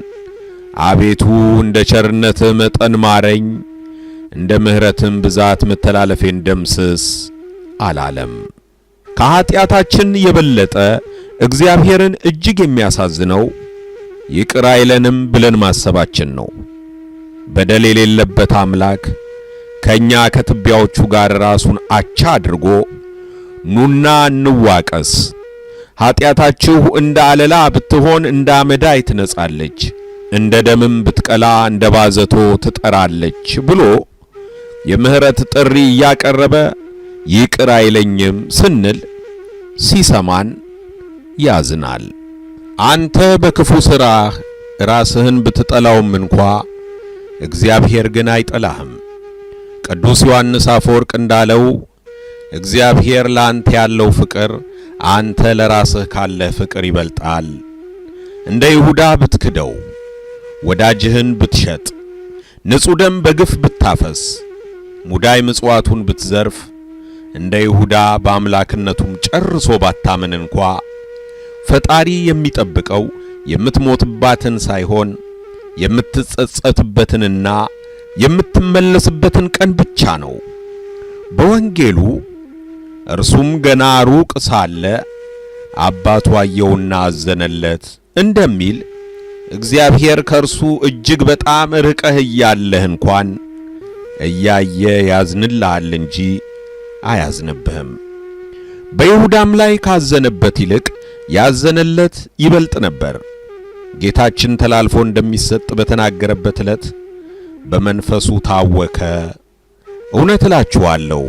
አቤቱ እንደ ቸርነትህ መጠን ማረኝ፣ እንደ ምሕረትህም ብዛት መተላለፌን ደምስስ አላለም። ከኃጢአታችን የበለጠ እግዚአብሔርን እጅግ የሚያሳዝነው ይቅር አይለንም ብለን ማሰባችን ነው። በደል የሌለበት አምላክ ከኛ ከትቢያዎቹ ጋር ራሱን አቻ አድርጎ ኑና እንዋቀስ፣ ኃጢአታችሁ እንደ አለላ ብትሆን እንደ አመዳይ ትነጻለች፣ እንደ ደምም ብትቀላ እንደ ባዘቶ ትጠራለች ብሎ የምህረት ጥሪ እያቀረበ ይቅር አይለኝም ስንል ሲሰማን ያዝናል። አንተ በክፉ ሥራህ ራስህን ብትጠላውም እንኳ እግዚአብሔር ግን አይጠላህም። ቅዱስ ዮሐንስ አፈወርቅ እንዳለው እግዚአብሔር ለአንተ ያለው ፍቅር አንተ ለራስህ ካለህ ፍቅር ይበልጣል። እንደ ይሁዳ ብትክደው፣ ወዳጅህን ብትሸጥ፣ ንጹሕ ደም በግፍ ብታፈስ፣ ሙዳይ ምጽዋቱን ብትዘርፍ፣ እንደ ይሁዳ በአምላክነቱም ጨርሶ ባታምን እንኳ ፈጣሪ የሚጠብቀው የምትሞትባትን ሳይሆን የምትጸጸትበትንና የምትመለስበትን ቀን ብቻ ነው። በወንጌሉ እርሱም ገና ሩቅ ሳለ አባቱ አየውና አዘነለት እንደሚል እግዚአብሔር ከእርሱ እጅግ በጣም ርቀህ እያለህ እንኳን እያየ ያዝንልሃል እንጂ አያዝንብህም። በይሁዳም ላይ ካዘነበት ይልቅ ያዘነለት ይበልጥ ነበር። ጌታችን ተላልፎ እንደሚሰጥ በተናገረበት ዕለት በመንፈሱ ታወከ። እውነት እላችኋለሁ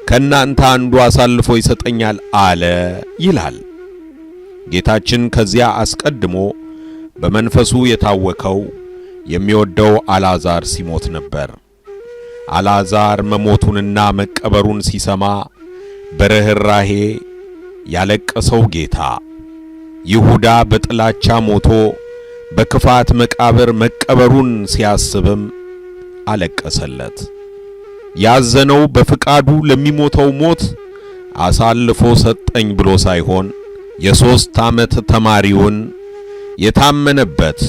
ከእናንተ አንዱ አሳልፎ ይሰጠኛል አለ ይላል። ጌታችን ከዚያ አስቀድሞ በመንፈሱ የታወከው የሚወደው አልዓዛር ሲሞት ነበር። አልዓዛር መሞቱንና መቀበሩን ሲሰማ በርኅራሄ ያለቀሰው ጌታ ይሁዳ በጥላቻ ሞቶ በክፋት መቃብር መቀበሩን ሲያስብም አለቀሰለት። ያዘነው በፍቃዱ ለሚሞተው ሞት አሳልፎ ሰጠኝ ብሎ ሳይሆን የ3 ዓመት ተማሪውን የታመነበት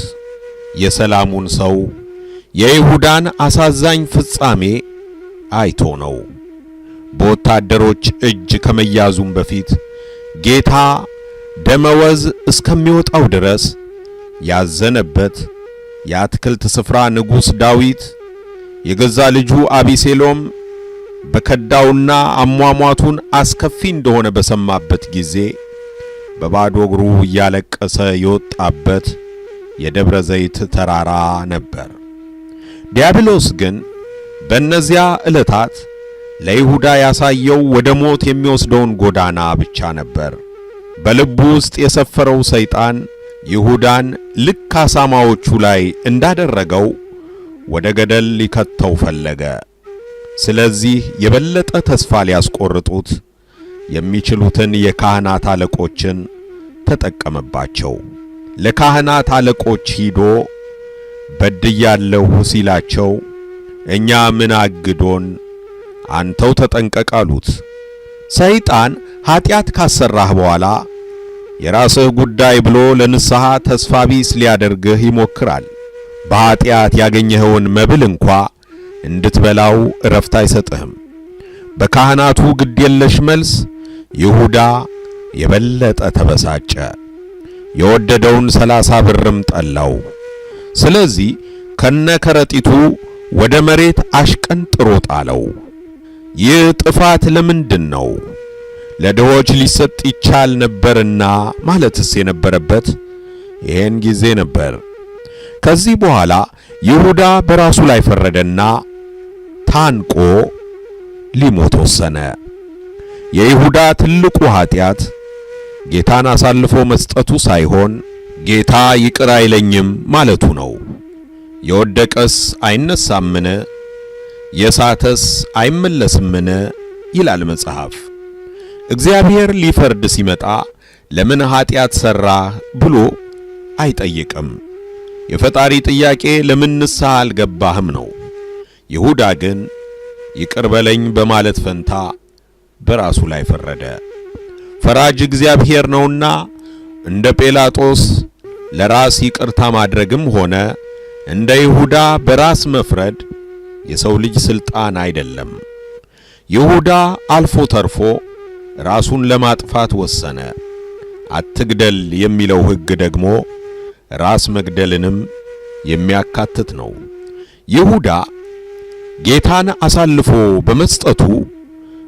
የሰላሙን ሰው የይሁዳን አሳዛኝ ፍጻሜ አይቶ ነው። በወታደሮች እጅ ከመያዙም በፊት ጌታ ደመወዝ እስከሚወጣው ድረስ ያዘነበት የአትክልት ስፍራ ንጉሥ ዳዊት የገዛ ልጁ አቢሴሎም በከዳውና አሟሟቱን አስከፊ እንደሆነ በሰማበት ጊዜ በባዶ እግሩ እያለቀሰ የወጣበት የደብረ ዘይት ተራራ ነበር። ዲያብሎስ ግን በእነዚያ ዕለታት ለይሁዳ ያሳየው ወደ ሞት የሚወስደውን ጎዳና ብቻ ነበር። በልቡ ውስጥ የሰፈረው ሰይጣን ይሁዳን ልክ አሳማዎቹ ላይ እንዳደረገው ወደ ገደል ሊከተው ፈለገ። ስለዚህ የበለጠ ተስፋ ሊያስቆርጡት የሚችሉትን የካህናት አለቆችን ተጠቀመባቸው። ለካህናት አለቆች ሂዶ በድያለሁ ሲላቸው እኛ ምን አግዶን አንተው ተጠንቀቅ አሉት። ሰይጣን ኃጢአት ካሰራህ በኋላ የራስህ ጉዳይ ብሎ ለንስሐ ተስፋ ቢስ ሊያደርግህ ይሞክራል። በኃጢአት ያገኘኸውን መብል እንኳ እንድትበላው እረፍት አይሰጥህም። በካህናቱ ግድየለሽ መልስ ይሁዳ የበለጠ ተበሳጨ። የወደደውን 30 ብርም ጠላው። ስለዚህ ከነከረጢቱ ወደ መሬት አሽቀንጥሮ ጣለው። ይህ ጥፋት ለምንድን ነው? ለድሆች ሊሰጥ ይቻል ነበርና ማለትስ የነበረበት ይሄን ጊዜ ነበር። ከዚህ በኋላ ይሁዳ በራሱ ላይ ፈረደና ታንቆ ሊሞት ወሰነ። የይሁዳ ትልቁ ኃጢአት ጌታን አሳልፎ መስጠቱ ሳይሆን ጌታ ይቅር አይለኝም ማለቱ ነው። የወደቀስ አይነሳምን? የሳተስ አይመለስምን? ይላል መጽሐፍ። እግዚአብሔር ሊፈርድ ሲመጣ ለምን ኃጢአት ሠራህ ብሎ አይጠይቅም። የፈጣሪ ጥያቄ ለምን ንስሐ አልገባህም ነው። ይሁዳ ግን ይቅር በለኝ በማለት ፈንታ በራሱ ላይ ፈረደ። ፈራጅ እግዚአብሔር ነውና እንደ ጴላጦስ ለራስ ይቅርታ ማድረግም ሆነ እንደ ይሁዳ በራስ መፍረድ የሰው ልጅ ስልጣን አይደለም። ይሁዳ አልፎ ተርፎ ራሱን ለማጥፋት ወሰነ። አትግደል የሚለው ሕግ ደግሞ ራስ መግደልንም የሚያካትት ነው። ይሁዳ ጌታን አሳልፎ በመስጠቱ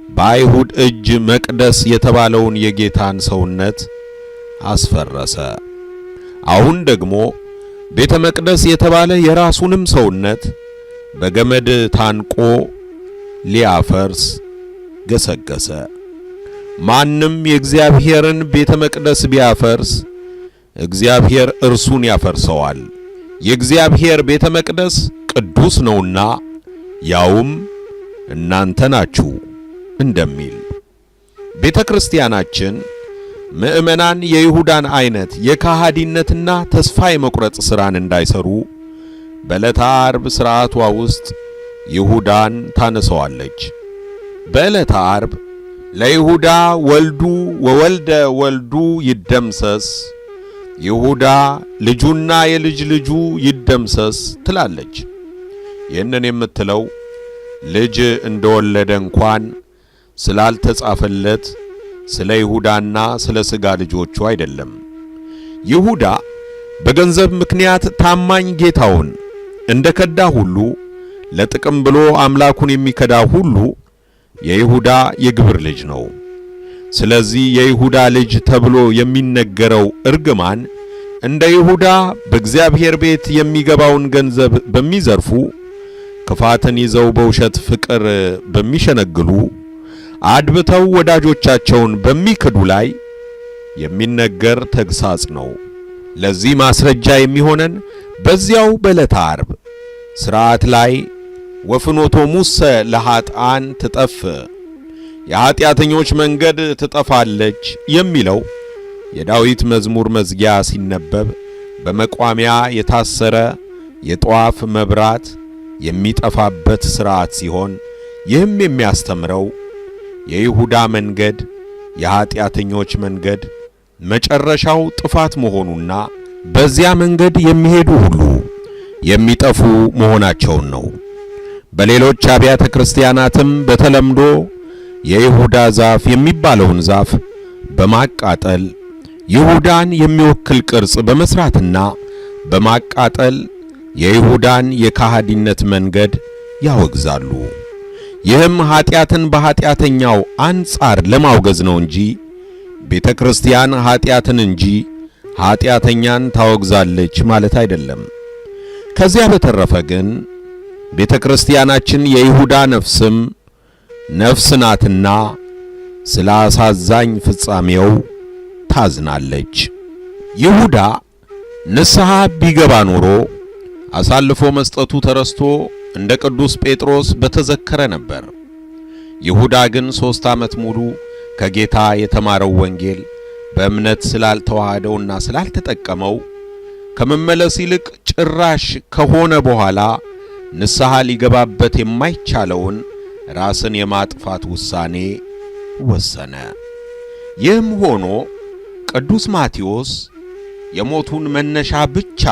በአይሁድ እጅ መቅደስ የተባለውን የጌታን ሰውነት አስፈረሰ። አሁን ደግሞ ቤተ መቅደስ የተባለ የራሱንም ሰውነት በገመድ ታንቆ ሊያፈርስ ገሰገሰ። ማንም የእግዚአብሔርን ቤተ መቅደስ ቢያፈርስ እግዚአብሔር እርሱን ያፈርሰዋል። የእግዚአብሔር ቤተ መቅደስ ቅዱስ ነውና ያውም እናንተ ናችሁ እንደሚል ቤተ ክርስቲያናችን ምዕመናን የይሁዳን አይነት የከሃዲነትና ተስፋ የመቁረጥ ሥራን እንዳይሰሩ በዕለተ ዓርብ ሥርዓቷ ውስጥ ይሁዳን ታነሰዋለች። በዕለተ ዓርብ ለይሁዳ ወልዱ ወወልደ ወልዱ ይደምሰስ፣ ይሁዳ ልጁና የልጅ ልጁ ይደምሰስ ትላለች። ይህንን የምትለው ልጅ እንደወለደ እንኳን ስላልተጻፈለት ስለ ይሁዳና ስለ ሥጋ ልጆቹ አይደለም። ይሁዳ በገንዘብ ምክንያት ታማኝ ጌታውን እንደ ከዳ ሁሉ ለጥቅም ብሎ አምላኩን የሚከዳ ሁሉ የይሁዳ የግብር ልጅ ነው። ስለዚህ የይሁዳ ልጅ ተብሎ የሚነገረው እርግማን እንደ ይሁዳ በእግዚአብሔር ቤት የሚገባውን ገንዘብ በሚዘርፉ፣ ክፋትን ይዘው በውሸት ፍቅር በሚሸነግሉ፣ አድብተው ወዳጆቻቸውን በሚክዱ ላይ የሚነገር ተግሳጽ ነው። ለዚህ ማስረጃ የሚሆነን በዚያው በዕለተ ዓርብ ሥርዓት ላይ ወፍኖቶ ሙሰ ለኃጥአን ትጠፍ፣ የኃጢአተኞች መንገድ ትጠፋለች የሚለው የዳዊት መዝሙር መዝጊያ ሲነበብ በመቋሚያ የታሰረ የጧፍ መብራት የሚጠፋበት ሥርዓት ሲሆን፣ ይህም የሚያስተምረው የይሁዳ መንገድ፣ የኃጢአተኞች መንገድ መጨረሻው ጥፋት መሆኑና በዚያ መንገድ የሚሄዱ ሁሉ የሚጠፉ መሆናቸውን ነው። በሌሎች አብያተ ክርስቲያናትም በተለምዶ የይሁዳ ዛፍ የሚባለውን ዛፍ በማቃጠል ይሁዳን የሚወክል ቅርጽ በመስራትና በማቃጠል የይሁዳን የከሃዲነት መንገድ ያወግዛሉ። ይህም ኃጢአትን በኃጢአተኛው አንጻር ለማውገዝ ነው እንጂ ቤተ ክርስቲያን ኃጢአትን እንጂ ኃጢአተኛን ታወግዛለች ማለት አይደለም። ከዚያ በተረፈ ግን ቤተ ክርስቲያናችን የይሁዳ ነፍስም ነፍስ ናትና ስለ አሳዛኝ ፍጻሜው ታዝናለች። ይሁዳ ንስሐ ቢገባ ኖሮ አሳልፎ መስጠቱ ተረስቶ እንደ ቅዱስ ጴጥሮስ በተዘከረ ነበር። ይሁዳ ግን 3 ዓመት ሙሉ ከጌታ የተማረው ወንጌል በእምነት ስላልተዋሃደውና ስላልተጠቀመው ከመመለስ ይልቅ ጭራሽ ከሆነ በኋላ ንስሐ ሊገባበት የማይቻለውን ራስን የማጥፋት ውሳኔ ወሰነ። ይህም ሆኖ ቅዱስ ማቴዎስ የሞቱን መነሻ ብቻ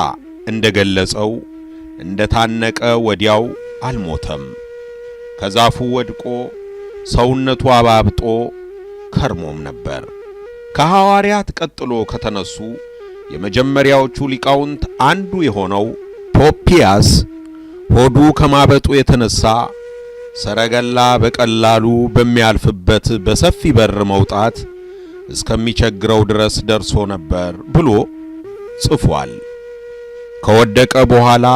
እንደገለጸው እንደታነቀ ወዲያው አልሞተም። ከዛፉ ወድቆ ሰውነቱ አባብጦ ከርሞም ነበር። ከሐዋርያት ቀጥሎ ከተነሱ የመጀመሪያዎቹ ሊቃውንት አንዱ የሆነው ፖፒያስ ሆዱ ከማበጡ የተነሳ ሰረገላ በቀላሉ በሚያልፍበት በሰፊ በር መውጣት እስከሚቸግረው ድረስ ደርሶ ነበር ብሎ ጽፏል። ከወደቀ በኋላ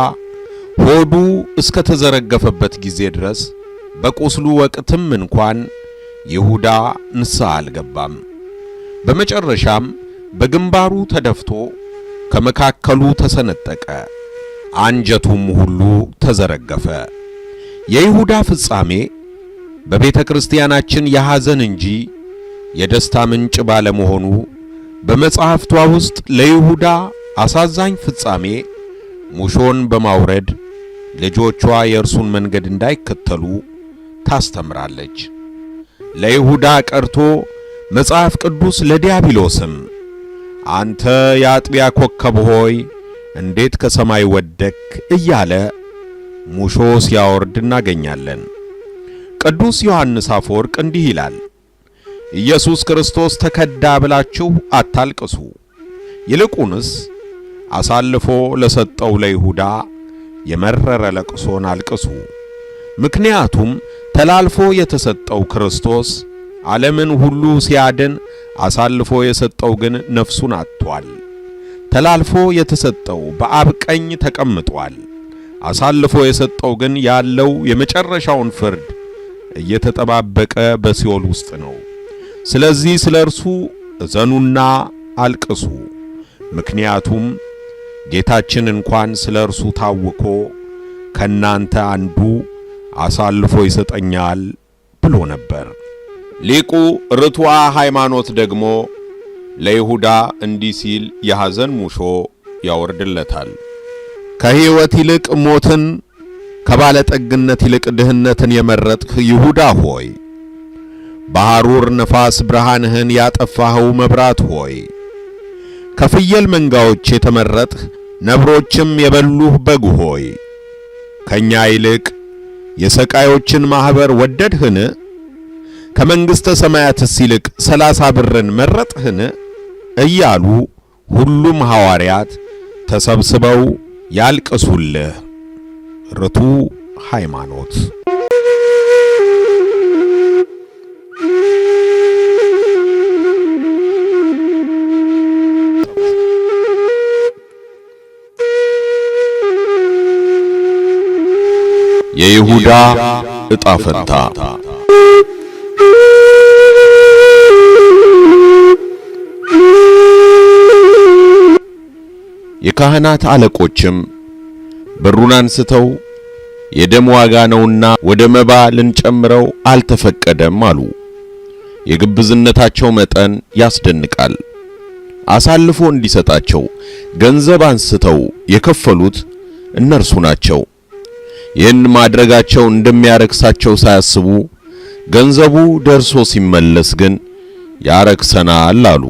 ሆዱ እስከተዘረገፈበት ጊዜ ድረስ በቁስሉ ወቅትም እንኳን ይሁዳ ንስሐ አልገባም። በመጨረሻም በግንባሩ ተደፍቶ ከመካከሉ ተሰነጠቀ፣ አንጀቱም ሁሉ ተዘረገፈ። የይሁዳ ፍጻሜ በቤተ ክርስቲያናችን የሐዘን እንጂ የደስታ ምንጭ ባለመሆኑ በመጻሕፍቷ ውስጥ ለይሁዳ አሳዛኝ ፍጻሜ ሙሾን በማውረድ ልጆቿ የእርሱን መንገድ እንዳይከተሉ ታስተምራለች። ለይሁዳ ቀርቶ መጽሐፍ ቅዱስ ለዲያብሎስም አንተ የአጥቢያ ኮከብ ሆይ እንዴት ከሰማይ ወደክ እያለ ሙሾ ሲያወርድ እናገኛለን። ቅዱስ ዮሐንስ አፈወርቅ እንዲህ ይላል፣ ኢየሱስ ክርስቶስ ተከዳ ብላችሁ አታልቅሱ፣ ይልቁንስ አሳልፎ ለሰጠው ለይሁዳ የመረረ ለቅሶን አልቅሱ። ምክንያቱም ተላልፎ የተሰጠው ክርስቶስ ዓለምን ሁሉ ሲያድን፣ አሳልፎ የሰጠው ግን ነፍሱን አጥቷል። ተላልፎ የተሰጠው በአብ ቀኝ ተቀምጧል። አሳልፎ የሰጠው ግን ያለው የመጨረሻውን ፍርድ እየተጠባበቀ በሲኦል ውስጥ ነው። ስለዚህ ስለ እርሱ እዘኑና አልቅሱ። ምክንያቱም ጌታችን እንኳን ስለ እርሱ ታውኮ ከናንተ አንዱ አሳልፎ ይሰጠኛል ብሎ ነበር። ሊቁ ርቱዐ ሃይማኖት ደግሞ ለይሁዳ እንዲህ ሲል የሐዘን ሙሾ ያወርድለታል። ከሕይወት ይልቅ ሞትን፣ ከባለጠግነት ይልቅ ድህነትን የመረጥህ ይሁዳ ሆይ፣ በሐሩር ነፋስ ብርሃንህን ያጠፋኸው መብራት ሆይ፣ ከፍየል መንጋዎች የተመረጥህ ነብሮችም የበሉህ በግ ሆይ፣ ከኛ ይልቅ የሰቃዮችን ማኅበር ወደድህን? ከመንግሥተ ሰማያትስ ይልቅ 30 ብርን መረጥህን? እያሉ ሁሉም ሐዋርያት ተሰብስበው ያልቅሱልህ። ርቱዕ ሃይማኖት። የይሁዳ ዕጣ ፈንታ። የካህናት አለቆችም ብሩን አንስተው የደም ዋጋ ነውና ወደ መባ ልንጨምረው አልተፈቀደም አሉ። የግብዝነታቸው መጠን ያስደንቃል። አሳልፎ እንዲሰጣቸው ገንዘብ አንስተው የከፈሉት እነርሱ ናቸው። ይህን ማድረጋቸው እንደሚያረክሳቸው ሳያስቡ ገንዘቡ ደርሶ ሲመለስ ግን ያረክሰናል አሉ።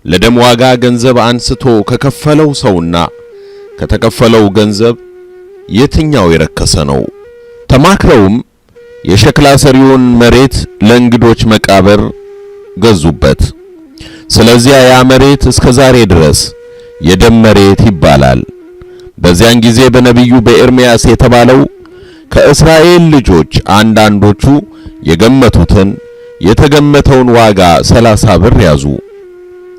ለደም ዋጋ ገንዘብ አንስቶ ከከፈለው ሰውና ከተከፈለው ገንዘብ የትኛው የረከሰ ነው? ተማክረውም የሸክላ ሰሪውን መሬት ለእንግዶች መቃብር ገዙበት። ስለዚያ ያ መሬት እስከ ዛሬ ድረስ የደም መሬት ይባላል። በዚያን ጊዜ በነቢዩ በኤርምያስ የተባለው ከእስራኤል ልጆች አንዳንዶቹ የገመቱትን የተገመተውን ዋጋ 30 ብር ያዙ።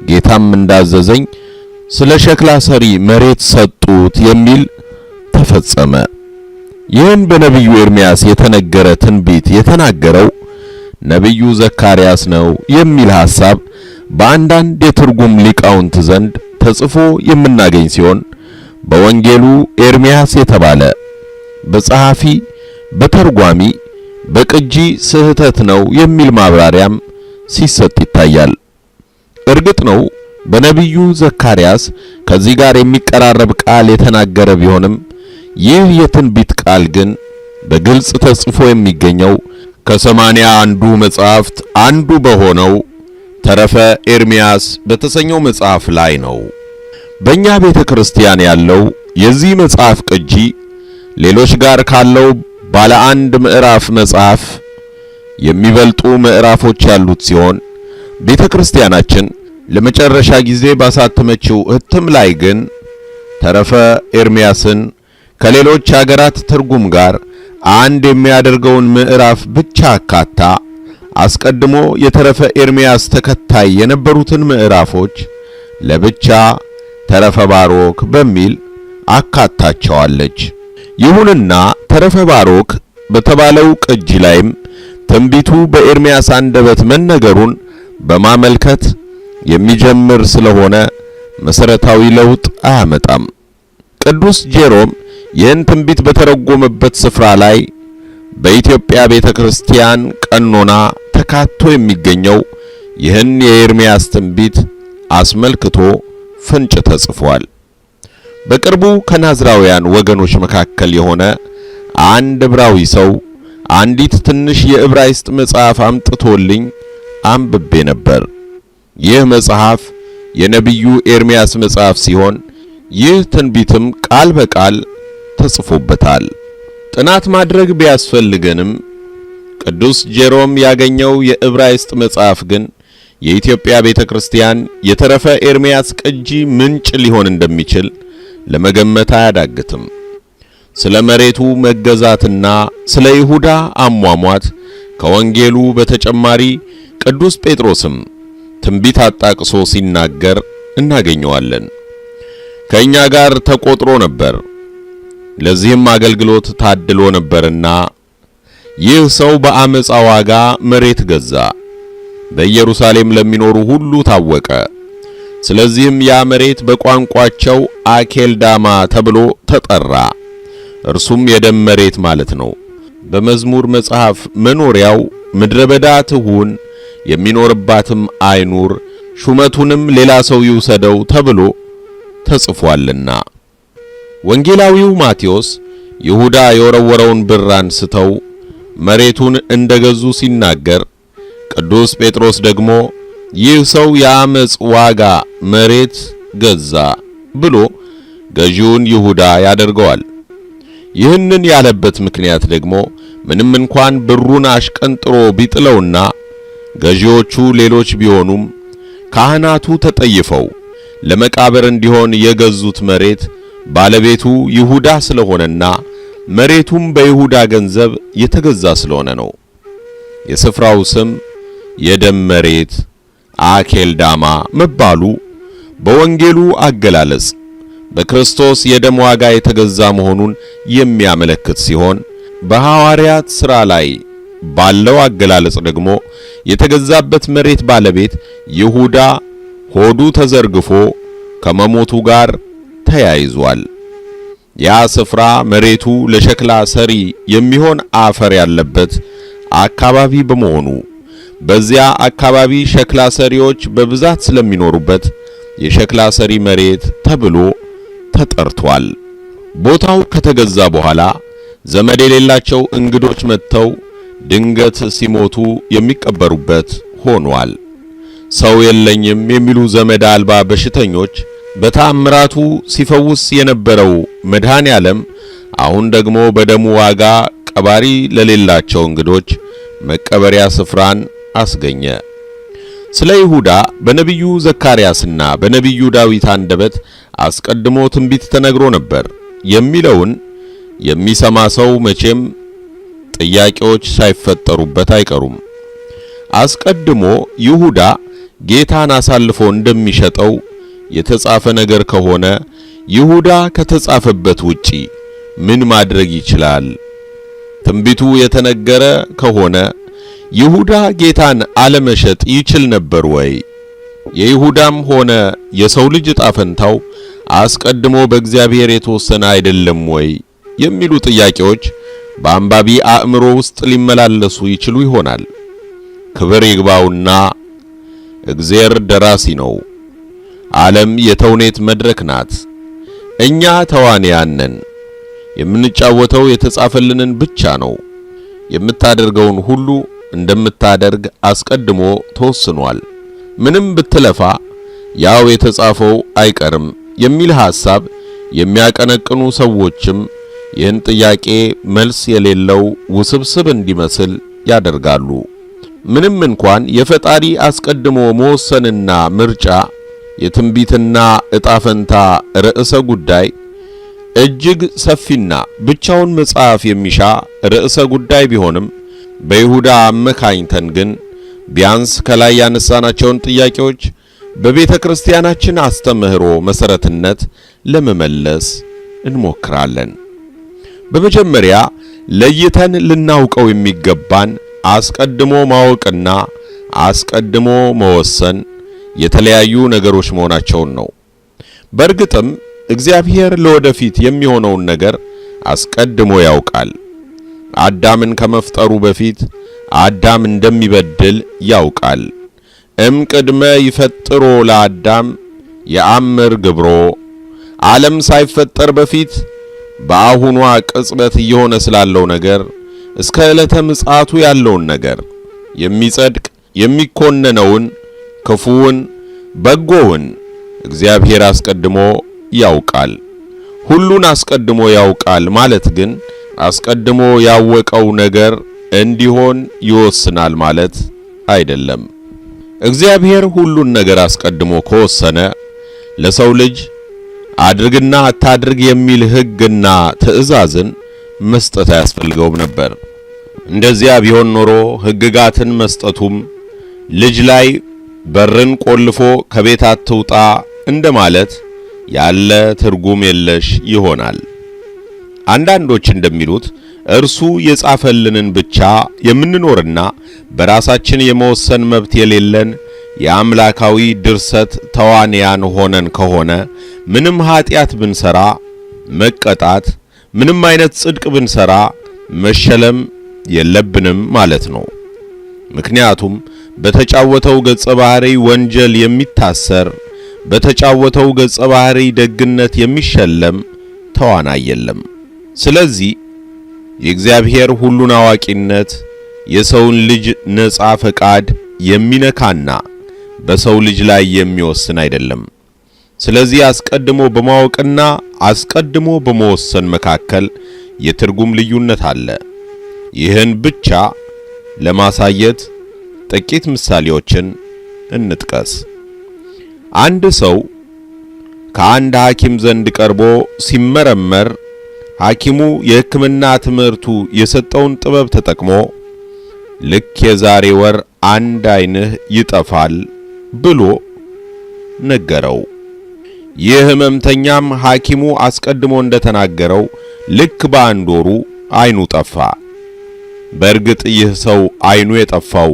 ጌታም እንዳዘዘኝ ስለ ሸክላ ሰሪ መሬት ሰጡት የሚል ተፈጸመ። ይህን በነቢዩ ኤርምያስ የተነገረ ትንቢት የተናገረው ነቢዩ ዘካርያስ ነው የሚል ሐሳብ በአንዳንድ የትርጉም ሊቃውንት ዘንድ ተጽፎ የምናገኝ ሲሆን፣ በወንጌሉ ኤርምያስ የተባለ በጸሐፊ፣ በተርጓሚ፣ በቅጂ ስህተት ነው የሚል ማብራሪያም ሲሰጥ ይታያል። እርግጥ ነው በነቢዩ ዘካርያስ ከዚህ ጋር የሚቀራረብ ቃል የተናገረ ቢሆንም፣ ይህ የትንቢት ቃል ግን በግልጽ ተጽፎ የሚገኘው ከ81ዱ መጽሐፍት አንዱ በሆነው ተረፈ ኤርምያስ በተሰኘው መጽሐፍ ላይ ነው። በእኛ ቤተ ክርስቲያን ያለው የዚህ መጽሐፍ ቅጂ ሌሎች ጋር ካለው ባለ አንድ ምዕራፍ መጽሐፍ የሚበልጡ ምዕራፎች ያሉት ሲሆን፣ ቤተ ክርስቲያናችን ለመጨረሻ ጊዜ ባሳተመችው እትም ላይ ግን ተረፈ ኤርምያስን ከሌሎች አገራት ትርጉም ጋር አንድ የሚያደርገውን ምዕራፍ ብቻ አካታ አስቀድሞ የተረፈ ኤርምያስ ተከታይ የነበሩትን ምዕራፎች ለብቻ ተረፈ ባሮክ በሚል አካታቸዋለች። ይሁንና ተረፈ ባሮክ በተባለው ቅጂ ላይም ትንቢቱ በኤርምያስ አንደበት መነገሩን በማመልከት የሚጀምር ስለሆነ መሰረታዊ ለውጥ አያመጣም። ቅዱስ ጄሮም ይህን ትንቢት በተረጎመበት ስፍራ ላይ በኢትዮጵያ ቤተክርስቲያን ቀኖና ተካቶ የሚገኘው ይህን የኤርምያስ ትንቢት አስመልክቶ ፍንጭ ተጽፏል። በቅርቡ ከናዝራውያን ወገኖች መካከል የሆነ አንድ ዕብራዊ ሰው አንዲት ትንሽ የዕብራይስጥ መጽሐፍ አምጥቶልኝ አንብቤ ነበር። ይህ መጽሐፍ የነቢዩ ኤርምያስ መጽሐፍ ሲሆን ይህ ትንቢትም ቃል በቃል ተጽፎበታል። ጥናት ማድረግ ቢያስፈልገንም ቅዱስ ጄሮም ያገኘው የዕብራይስጥ መጽሐፍ ግን የኢትዮጵያ ቤተክርስቲያን የተረፈ ኤርምያስ ቅጂ ምንጭ ሊሆን እንደሚችል ለመገመት አያዳግትም። ስለ መሬቱ መገዛትና ስለ ይሁዳ አሟሟት ከወንጌሉ በተጨማሪ ቅዱስ ጴጥሮስም ትንቢት አጣቅሶ ሲናገር እናገኘዋለን። ከኛ ጋር ተቆጥሮ ነበር፣ ለዚህም አገልግሎት ታድሎ ነበርና ይህ ሰው በአመፃ ዋጋ መሬት ገዛ፣ በኢየሩሳሌም ለሚኖሩ ሁሉ ታወቀ። ስለዚህም ያ መሬት በቋንቋቸው አኬልዳማ ተብሎ ተጠራ። እርሱም የደም መሬት ማለት ነው። በመዝሙር መጽሐፍ መኖሪያው ምድረ በዳ ትሁን፣ የሚኖርባትም አይኑር፣ ሹመቱንም ሌላ ሰው ይውሰደው ተብሎ ተጽፏልና። ወንጌላዊው ማቴዎስ ይሁዳ የወረወረውን ብር አንስተው መሬቱን እንደገዙ ሲናገር፣ ቅዱስ ጴጥሮስ ደግሞ ይህ ሰው የአመጽ ዋጋ መሬት ገዛ ብሎ ገዢውን ይሁዳ ያደርገዋል። ይህንን ያለበት ምክንያት ደግሞ ምንም እንኳን ብሩን አሽቀንጥሮ ቢጥለውና ገዢዎቹ ሌሎች ቢሆኑም ካህናቱ ተጠይፈው ለመቃብር እንዲሆን የገዙት መሬት ባለቤቱ ይሁዳ ስለሆነና መሬቱም በይሁዳ ገንዘብ የተገዛ ስለሆነ ነው። የስፍራው ስም የደም መሬት አኬልዳማ መባሉ በወንጌሉ አገላለጽ በክርስቶስ የደም ዋጋ የተገዛ መሆኑን የሚያመለክት ሲሆን፣ በሐዋርያት ሥራ ላይ ባለው አገላለጽ ደግሞ የተገዛበት መሬት ባለቤት ይሁዳ ሆዱ ተዘርግፎ ከመሞቱ ጋር ተያይዟል። ያ ስፍራ መሬቱ ለሸክላ ሰሪ የሚሆን አፈር ያለበት አካባቢ በመሆኑ በዚያ አካባቢ ሸክላ ሰሪዎች በብዛት ስለሚኖሩበት የሸክላ ሰሪ መሬት ተብሎ ተጠርቷል። ቦታው ከተገዛ በኋላ ዘመድ የሌላቸው እንግዶች መጥተው ድንገት ሲሞቱ የሚቀበሩበት ሆኗል። ሰው የለኝም የሚሉ ዘመድ አልባ በሽተኞች በተአምራቱ ሲፈውስ የነበረው መድኃኔ ዓለም አሁን ደግሞ በደሙ ዋጋ ቀባሪ ለሌላቸው እንግዶች መቀበሪያ ስፍራን አስገኘ። ስለ ይሁዳ በነቢዩ ዘካርያስና በነቢዩ ዳዊት አንደበት አስቀድሞ ትንቢት ተነግሮ ነበር የሚለውን የሚሰማ ሰው መቼም ጥያቄዎች ሳይፈጠሩበት አይቀሩም። አስቀድሞ ይሁዳ ጌታን አሳልፎ እንደሚሸጠው የተጻፈ ነገር ከሆነ ይሁዳ ከተጻፈበት ውጪ ምን ማድረግ ይችላል? ትንቢቱ የተነገረ ከሆነ ይሁዳ ጌታን አለመሸጥ ይችል ነበር ወይ? የይሁዳም ሆነ የሰው ልጅ ዕጣ ፈንታው አስቀድሞ በእግዚአብሔር የተወሰነ አይደለም ወይ የሚሉ ጥያቄዎች በአንባቢ አእምሮ ውስጥ ሊመላለሱ ይችሉ ይሆናል። ክብር ይግባውና እግዚአብሔር ደራሲ ነው። ዓለም የተውኔት መድረክ ናት። እኛ ተዋንያን ነን። የምንጫወተው የተጻፈልንን ብቻ ነው። የምታደርገውን ሁሉ እንደምታደርግ አስቀድሞ ተወስኗል። ምንም ብትለፋ ያው የተጻፈው አይቀርም የሚል ሐሳብ የሚያቀነቅኑ ሰዎችም ይህን ጥያቄ መልስ የሌለው ውስብስብ እንዲመስል ያደርጋሉ። ምንም እንኳን የፈጣሪ አስቀድሞ መወሰንና ምርጫ የትንቢትና ዕጣ ፈንታ ርዕሰ ጉዳይ እጅግ ሰፊና ብቻውን መጽሐፍ የሚሻ ርዕሰ ጉዳይ ቢሆንም፣ በይሁዳ አመካኝተን ግን ቢያንስ ከላይ ያነሳናቸውን ጥያቄዎች በቤተ ክርስቲያናችን አስተምህሮ መሰረትነት ለመመለስ እንሞክራለን። በመጀመሪያ ለይተን ልናውቀው የሚገባን አስቀድሞ ማወቅና አስቀድሞ መወሰን የተለያዩ ነገሮች መሆናቸውን ነው። በእርግጥም እግዚአብሔር ለወደፊት የሚሆነውን ነገር አስቀድሞ ያውቃል። አዳምን ከመፍጠሩ በፊት አዳም እንደሚበድል ያውቃል። እም ቅድመ ይፈጥሮ ለአዳም የአምር ግብሮ፣ ዓለም ሳይፈጠር በፊት በአሁኗ ቅጽበት እየሆነ ስላለው ነገር እስከ ዕለተ ምጽአቱ ያለውን ነገር የሚጸድቅ የሚኮነነውን፣ ክፉውን፣ በጎውን እግዚአብሔር አስቀድሞ ያውቃል። ሁሉን አስቀድሞ ያውቃል ማለት ግን አስቀድሞ ያወቀው ነገር እንዲሆን ይወስናል ማለት አይደለም። እግዚአብሔር ሁሉን ነገር አስቀድሞ ከወሰነ ለሰው ልጅ አድርግና አታድርግ የሚል ሕግና ትእዛዝን መስጠት አያስፈልገውም ነበር። እንደዚያ ቢሆን ኖሮ ሕግጋትን መስጠቱም ልጅ ላይ በርን ቆልፎ ከቤት አትውጣ እንደማለት ያለ ትርጉም የለሽ ይሆናል። አንዳንዶች እንደሚሉት እርሱ የጻፈልንን ብቻ የምንኖርና በራሳችን የመወሰን መብት የሌለን የአምላካዊ ድርሰት ተዋንያን ሆነን ከሆነ ምንም ኃጢአት ብንሰራ መቀጣት፣ ምንም አይነት ጽድቅ ብንሰራ መሸለም የለብንም ማለት ነው። ምክንያቱም በተጫወተው ገጸ ባህሪ ወንጀል የሚታሰር፣ በተጫወተው ገጸ ባህሪ ደግነት የሚሸለም ተዋናይ የለም። ስለዚህ የእግዚአብሔር ሁሉን አዋቂነት የሰውን ልጅ ነጻ ፈቃድ የሚነካና በሰው ልጅ ላይ የሚወስን አይደለም። ስለዚህ አስቀድሞ በማወቅና አስቀድሞ በመወሰን መካከል የትርጉም ልዩነት አለ። ይህን ብቻ ለማሳየት ጥቂት ምሳሌዎችን እንጥቀስ። አንድ ሰው ከአንድ ሐኪም ዘንድ ቀርቦ ሲመረመር ሐኪሙ የሕክምና ትምህርቱ የሰጠውን ጥበብ ተጠቅሞ ልክ የዛሬ ወር አንድ ዓይንህ ይጠፋል ብሎ ነገረው። ይህ ሕመምተኛም ሐኪሙ አስቀድሞ እንደተናገረው ልክ በአንድ ወሩ ዓይኑ ጠፋ። በእርግጥ ይህ ሰው ዓይኑ የጠፋው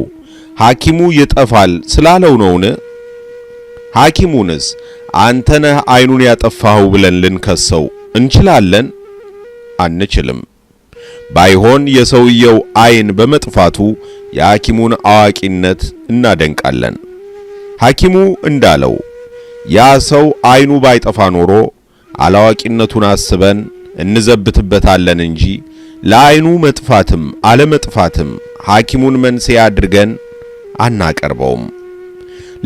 ሐኪሙ ይጠፋል ስላለው ነውን? ሐኪሙንስ አንተ ነህ ዓይኑን ያጠፋኸው ብለን ልንከሰው እንችላለን? አንችልም። ባይሆን የሰውየው ዓይን በመጥፋቱ የሐኪሙን አዋቂነት እናደንቃለን። ሐኪሙ እንዳለው ያ ሰው ዓይኑ ባይጠፋ ኖሮ አላዋቂነቱን አስበን እንዘብትበታለን እንጂ ለዓይኑ መጥፋትም አለመጥፋትም ሐኪሙን መንስኤ አድርገን አናቀርበውም።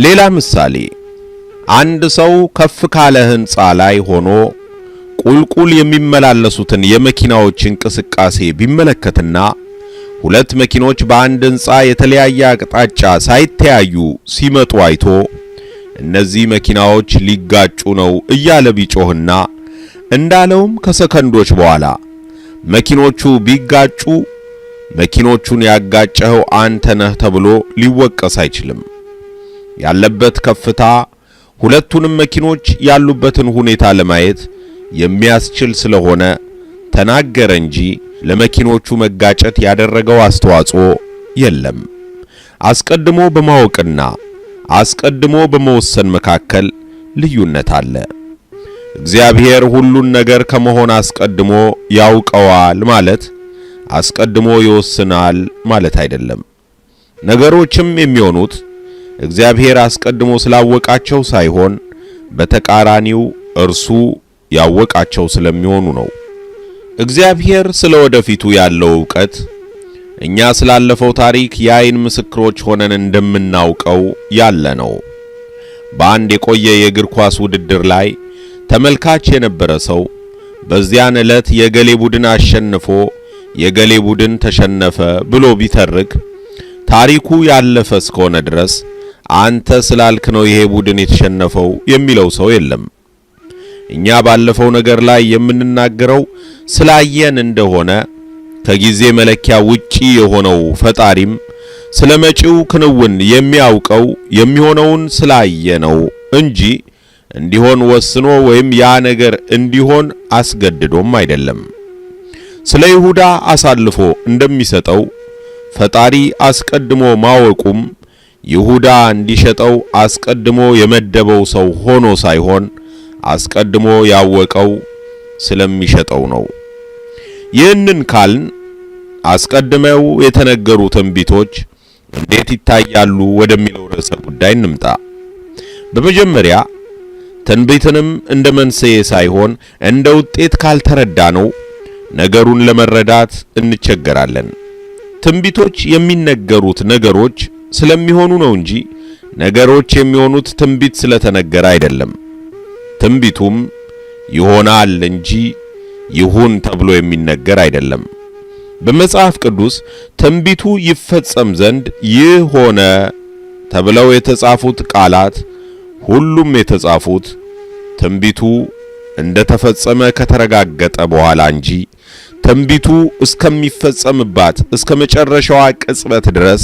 ሌላ ምሳሌ፣ አንድ ሰው ከፍ ካለ ሕንጻ ላይ ሆኖ ቁልቁል የሚመላለሱትን የመኪናዎች እንቅስቃሴ ቢመለከትና ሁለት መኪኖች በአንድ ሕንጻ የተለያየ አቅጣጫ ሳይተያዩ ሲመጡ አይቶ እነዚህ መኪናዎች ሊጋጩ ነው እያለ ቢጮህና እንዳለውም ከሰከንዶች በኋላ መኪኖቹ ቢጋጩ መኪኖቹን ያጋጨኸው አንተ ነህ ተብሎ ሊወቀስ አይችልም። ያለበት ከፍታ ሁለቱንም መኪኖች ያሉበትን ሁኔታ ለማየት የሚያስችል ስለሆነ ተናገረ እንጂ ለመኪኖቹ መጋጨት ያደረገው አስተዋጽኦ የለም። አስቀድሞ በማወቅና አስቀድሞ በመወሰን መካከል ልዩነት አለ። እግዚአብሔር ሁሉን ነገር ከመሆን አስቀድሞ ያውቀዋል ማለት አስቀድሞ ይወስናል ማለት አይደለም። ነገሮችም የሚሆኑት እግዚአብሔር አስቀድሞ ስላወቃቸው ሳይሆን በተቃራኒው እርሱ ያወቃቸው ስለሚሆኑ ነው። እግዚአብሔር ስለ ወደፊቱ ያለው ዕውቀት እኛ ስላለፈው ታሪክ የዓይን ምስክሮች ሆነን እንደምናውቀው ያለ ነው። በአንድ የቆየ የእግር ኳስ ውድድር ላይ ተመልካች የነበረ ሰው በዚያን ዕለት የገሌ ቡድን አሸንፎ የገሌ ቡድን ተሸነፈ ብሎ ቢተርክ ታሪኩ ያለፈ እስከሆነ ድረስ አንተ ስላልክ ነው ይሄ ቡድን የተሸነፈው የሚለው ሰው የለም። እኛ ባለፈው ነገር ላይ የምንናገረው ስላየን እንደሆነ ከጊዜ መለኪያ ውጪ የሆነው ፈጣሪም ስለ መጪው ክንውን የሚያውቀው የሚሆነውን ስላየ ነው እንጂ እንዲሆን ወስኖ ወይም ያ ነገር እንዲሆን አስገድዶም አይደለም። ስለ ይሁዳ አሳልፎ እንደሚሰጠው ፈጣሪ አስቀድሞ ማወቁም ይሁዳ እንዲሸጠው አስቀድሞ የመደበው ሰው ሆኖ ሳይሆን አስቀድሞ ያወቀው ስለሚሸጠው ነው። ይህንን ካልን አስቀድመው የተነገሩ ትንቢቶች እንዴት ይታያሉ ወደሚለው ርዕሰ ጉዳይ እንምጣ። በመጀመሪያ ትንቢትንም እንደ መንስኤ ሳይሆን እንደ ውጤት ካልተረዳ ነው ነገሩን ለመረዳት እንቸገራለን። ትንቢቶች የሚነገሩት ነገሮች ስለሚሆኑ ነው እንጂ ነገሮች የሚሆኑት ትንቢት ስለተነገረ አይደለም። ትንቢቱም ይሆናል እንጂ ይሁን ተብሎ የሚነገር አይደለም። በመጽሐፍ ቅዱስ ትንቢቱ ይፈጸም ዘንድ ይህ ሆነ ተብለው የተጻፉት ቃላት ሁሉም የተጻፉት ትንቢቱ እንደተፈጸመ ከተረጋገጠ በኋላ እንጂ ትንቢቱ እስከሚፈጸምባት እስከ መጨረሻዋ ቅጽበት ድረስ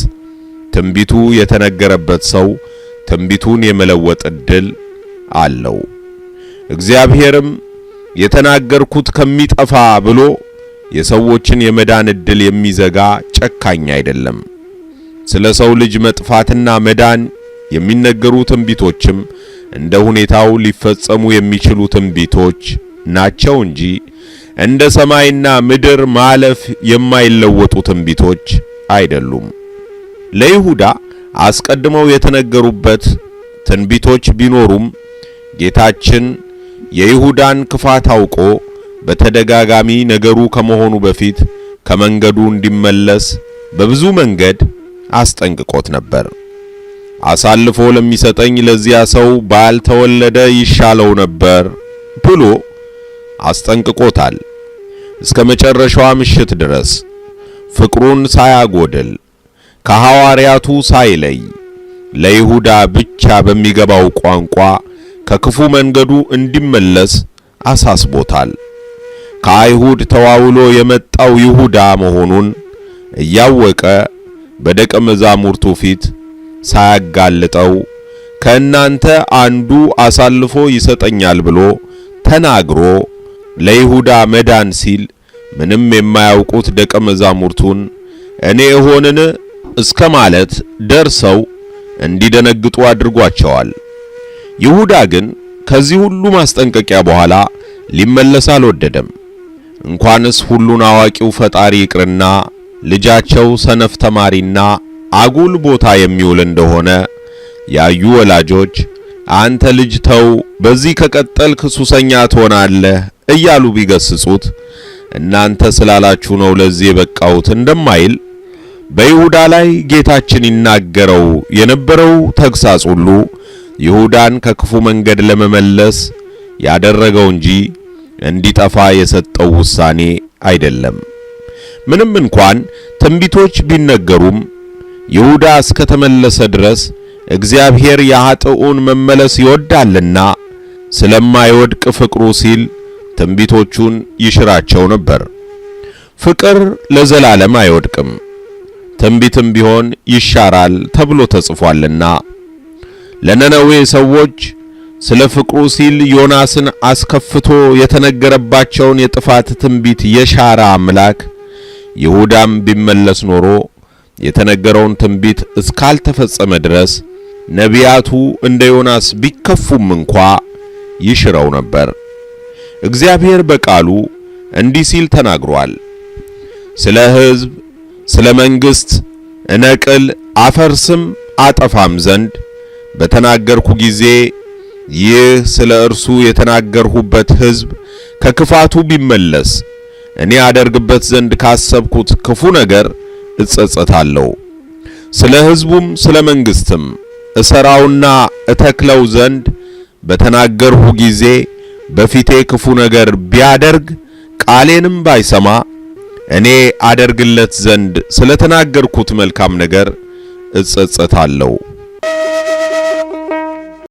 ትንቢቱ የተነገረበት ሰው ትንቢቱን የመለወጥ ዕድል አለው። እግዚአብሔርም የተናገርኩት ከሚጠፋ ብሎ የሰዎችን የመዳን ዕድል የሚዘጋ ጨካኝ አይደለም። ስለ ሰው ልጅ መጥፋትና መዳን የሚነገሩ ትንቢቶችም እንደ ሁኔታው ሊፈጸሙ የሚችሉ ትንቢቶች ናቸው እንጂ እንደ ሰማይና ምድር ማለፍ የማይለወጡ ትንቢቶች አይደሉም። ለይሁዳ አስቀድመው የተነገሩበት ትንቢቶች ቢኖሩም ጌታችን የይሁዳን ክፋት አውቆ በተደጋጋሚ ነገሩ ከመሆኑ በፊት ከመንገዱ እንዲመለስ በብዙ መንገድ አስጠንቅቆት ነበር። አሳልፎ ለሚሰጠኝ ለዚያ ሰው ባልተወለደ ይሻለው ነበር ብሎ አስጠንቅቆታል። እስከ መጨረሻዋ ምሽት ድረስ ፍቅሩን ሳያጎድል ከሐዋርያቱ ሳይለይ ለይሁዳ ብቻ በሚገባው ቋንቋ ከክፉ መንገዱ እንዲመለስ አሳስቦታል። ከአይሁድ ተዋውሎ የመጣው ይሁዳ መሆኑን እያወቀ በደቀ መዛሙርቱ ፊት ሳያጋልጠው ከእናንተ አንዱ አሳልፎ ይሰጠኛል ብሎ ተናግሮ ለይሁዳ መዳን ሲል ምንም የማያውቁት ደቀ መዛሙርቱን እኔ እሆንን እስከ ማለት ደርሰው እንዲደነግጡ አድርጓቸዋል። ይሁዳ ግን ከዚህ ሁሉ ማስጠንቀቂያ በኋላ ሊመለስ አልወደደም። እንኳንስ ሁሉን አዋቂው ፈጣሪ ይቅርና ልጃቸው ሰነፍ ተማሪና አጉል ቦታ የሚውል እንደሆነ ያዩ ወላጆች አንተ ልጅ ተው፣ በዚህ ከቀጠልክ ሱሰኛ ትሆናለህ እያሉ ቢገስጹት እናንተ ስላላችሁ ነው ለዚህ የበቃሁት እንደማይል በይሁዳ ላይ ጌታችን ይናገረው የነበረው ተግሳጽ ሁሉ ይሁዳን ከክፉ መንገድ ለመመለስ ያደረገው እንጂ እንዲጠፋ የሰጠው ውሳኔ አይደለም። ምንም እንኳን ትንቢቶች ቢነገሩም ይሁዳ እስከተመለሰ ድረስ እግዚአብሔር የኃጥኡን መመለስ ይወዳልና ስለማይወድቅ ፍቅሩ ሲል ትንቢቶቹን ይሽራቸው ነበር። ፍቅር ለዘላለም አይወድቅም፣ ትንቢትም ቢሆን ይሻራል ተብሎ ተጽፏልና። ለነነዌ ሰዎች ስለ ፍቅሩ ሲል ዮናስን አስከፍቶ የተነገረባቸውን የጥፋት ትንቢት የሻረ አምላክ ይሁዳም ቢመለስ ኖሮ የተነገረውን ትንቢት እስካልተፈጸመ ድረስ ነቢያቱ እንደ ዮናስ ቢከፉም እንኳ ይሽረው ነበር። እግዚአብሔር በቃሉ እንዲህ ሲል ተናግሯል። ስለ ሕዝብ፣ ስለ መንግሥት እነቅል አፈርስም አጠፋም ዘንድ በተናገርኩ ጊዜ ይህ ስለ እርሱ የተናገርሁበት ሕዝብ ከክፋቱ ቢመለስ እኔ አደርግበት ዘንድ ካሰብኩት ክፉ ነገር እጸጸታለሁ። ስለ ሕዝቡም ስለ መንግሥትም እሰራውና እተክለው ዘንድ በተናገርሁ ጊዜ በፊቴ ክፉ ነገር ቢያደርግ ቃሌንም ባይሰማ እኔ አደርግለት ዘንድ ስለተናገርኩት መልካም ነገር እጸጸታለሁ።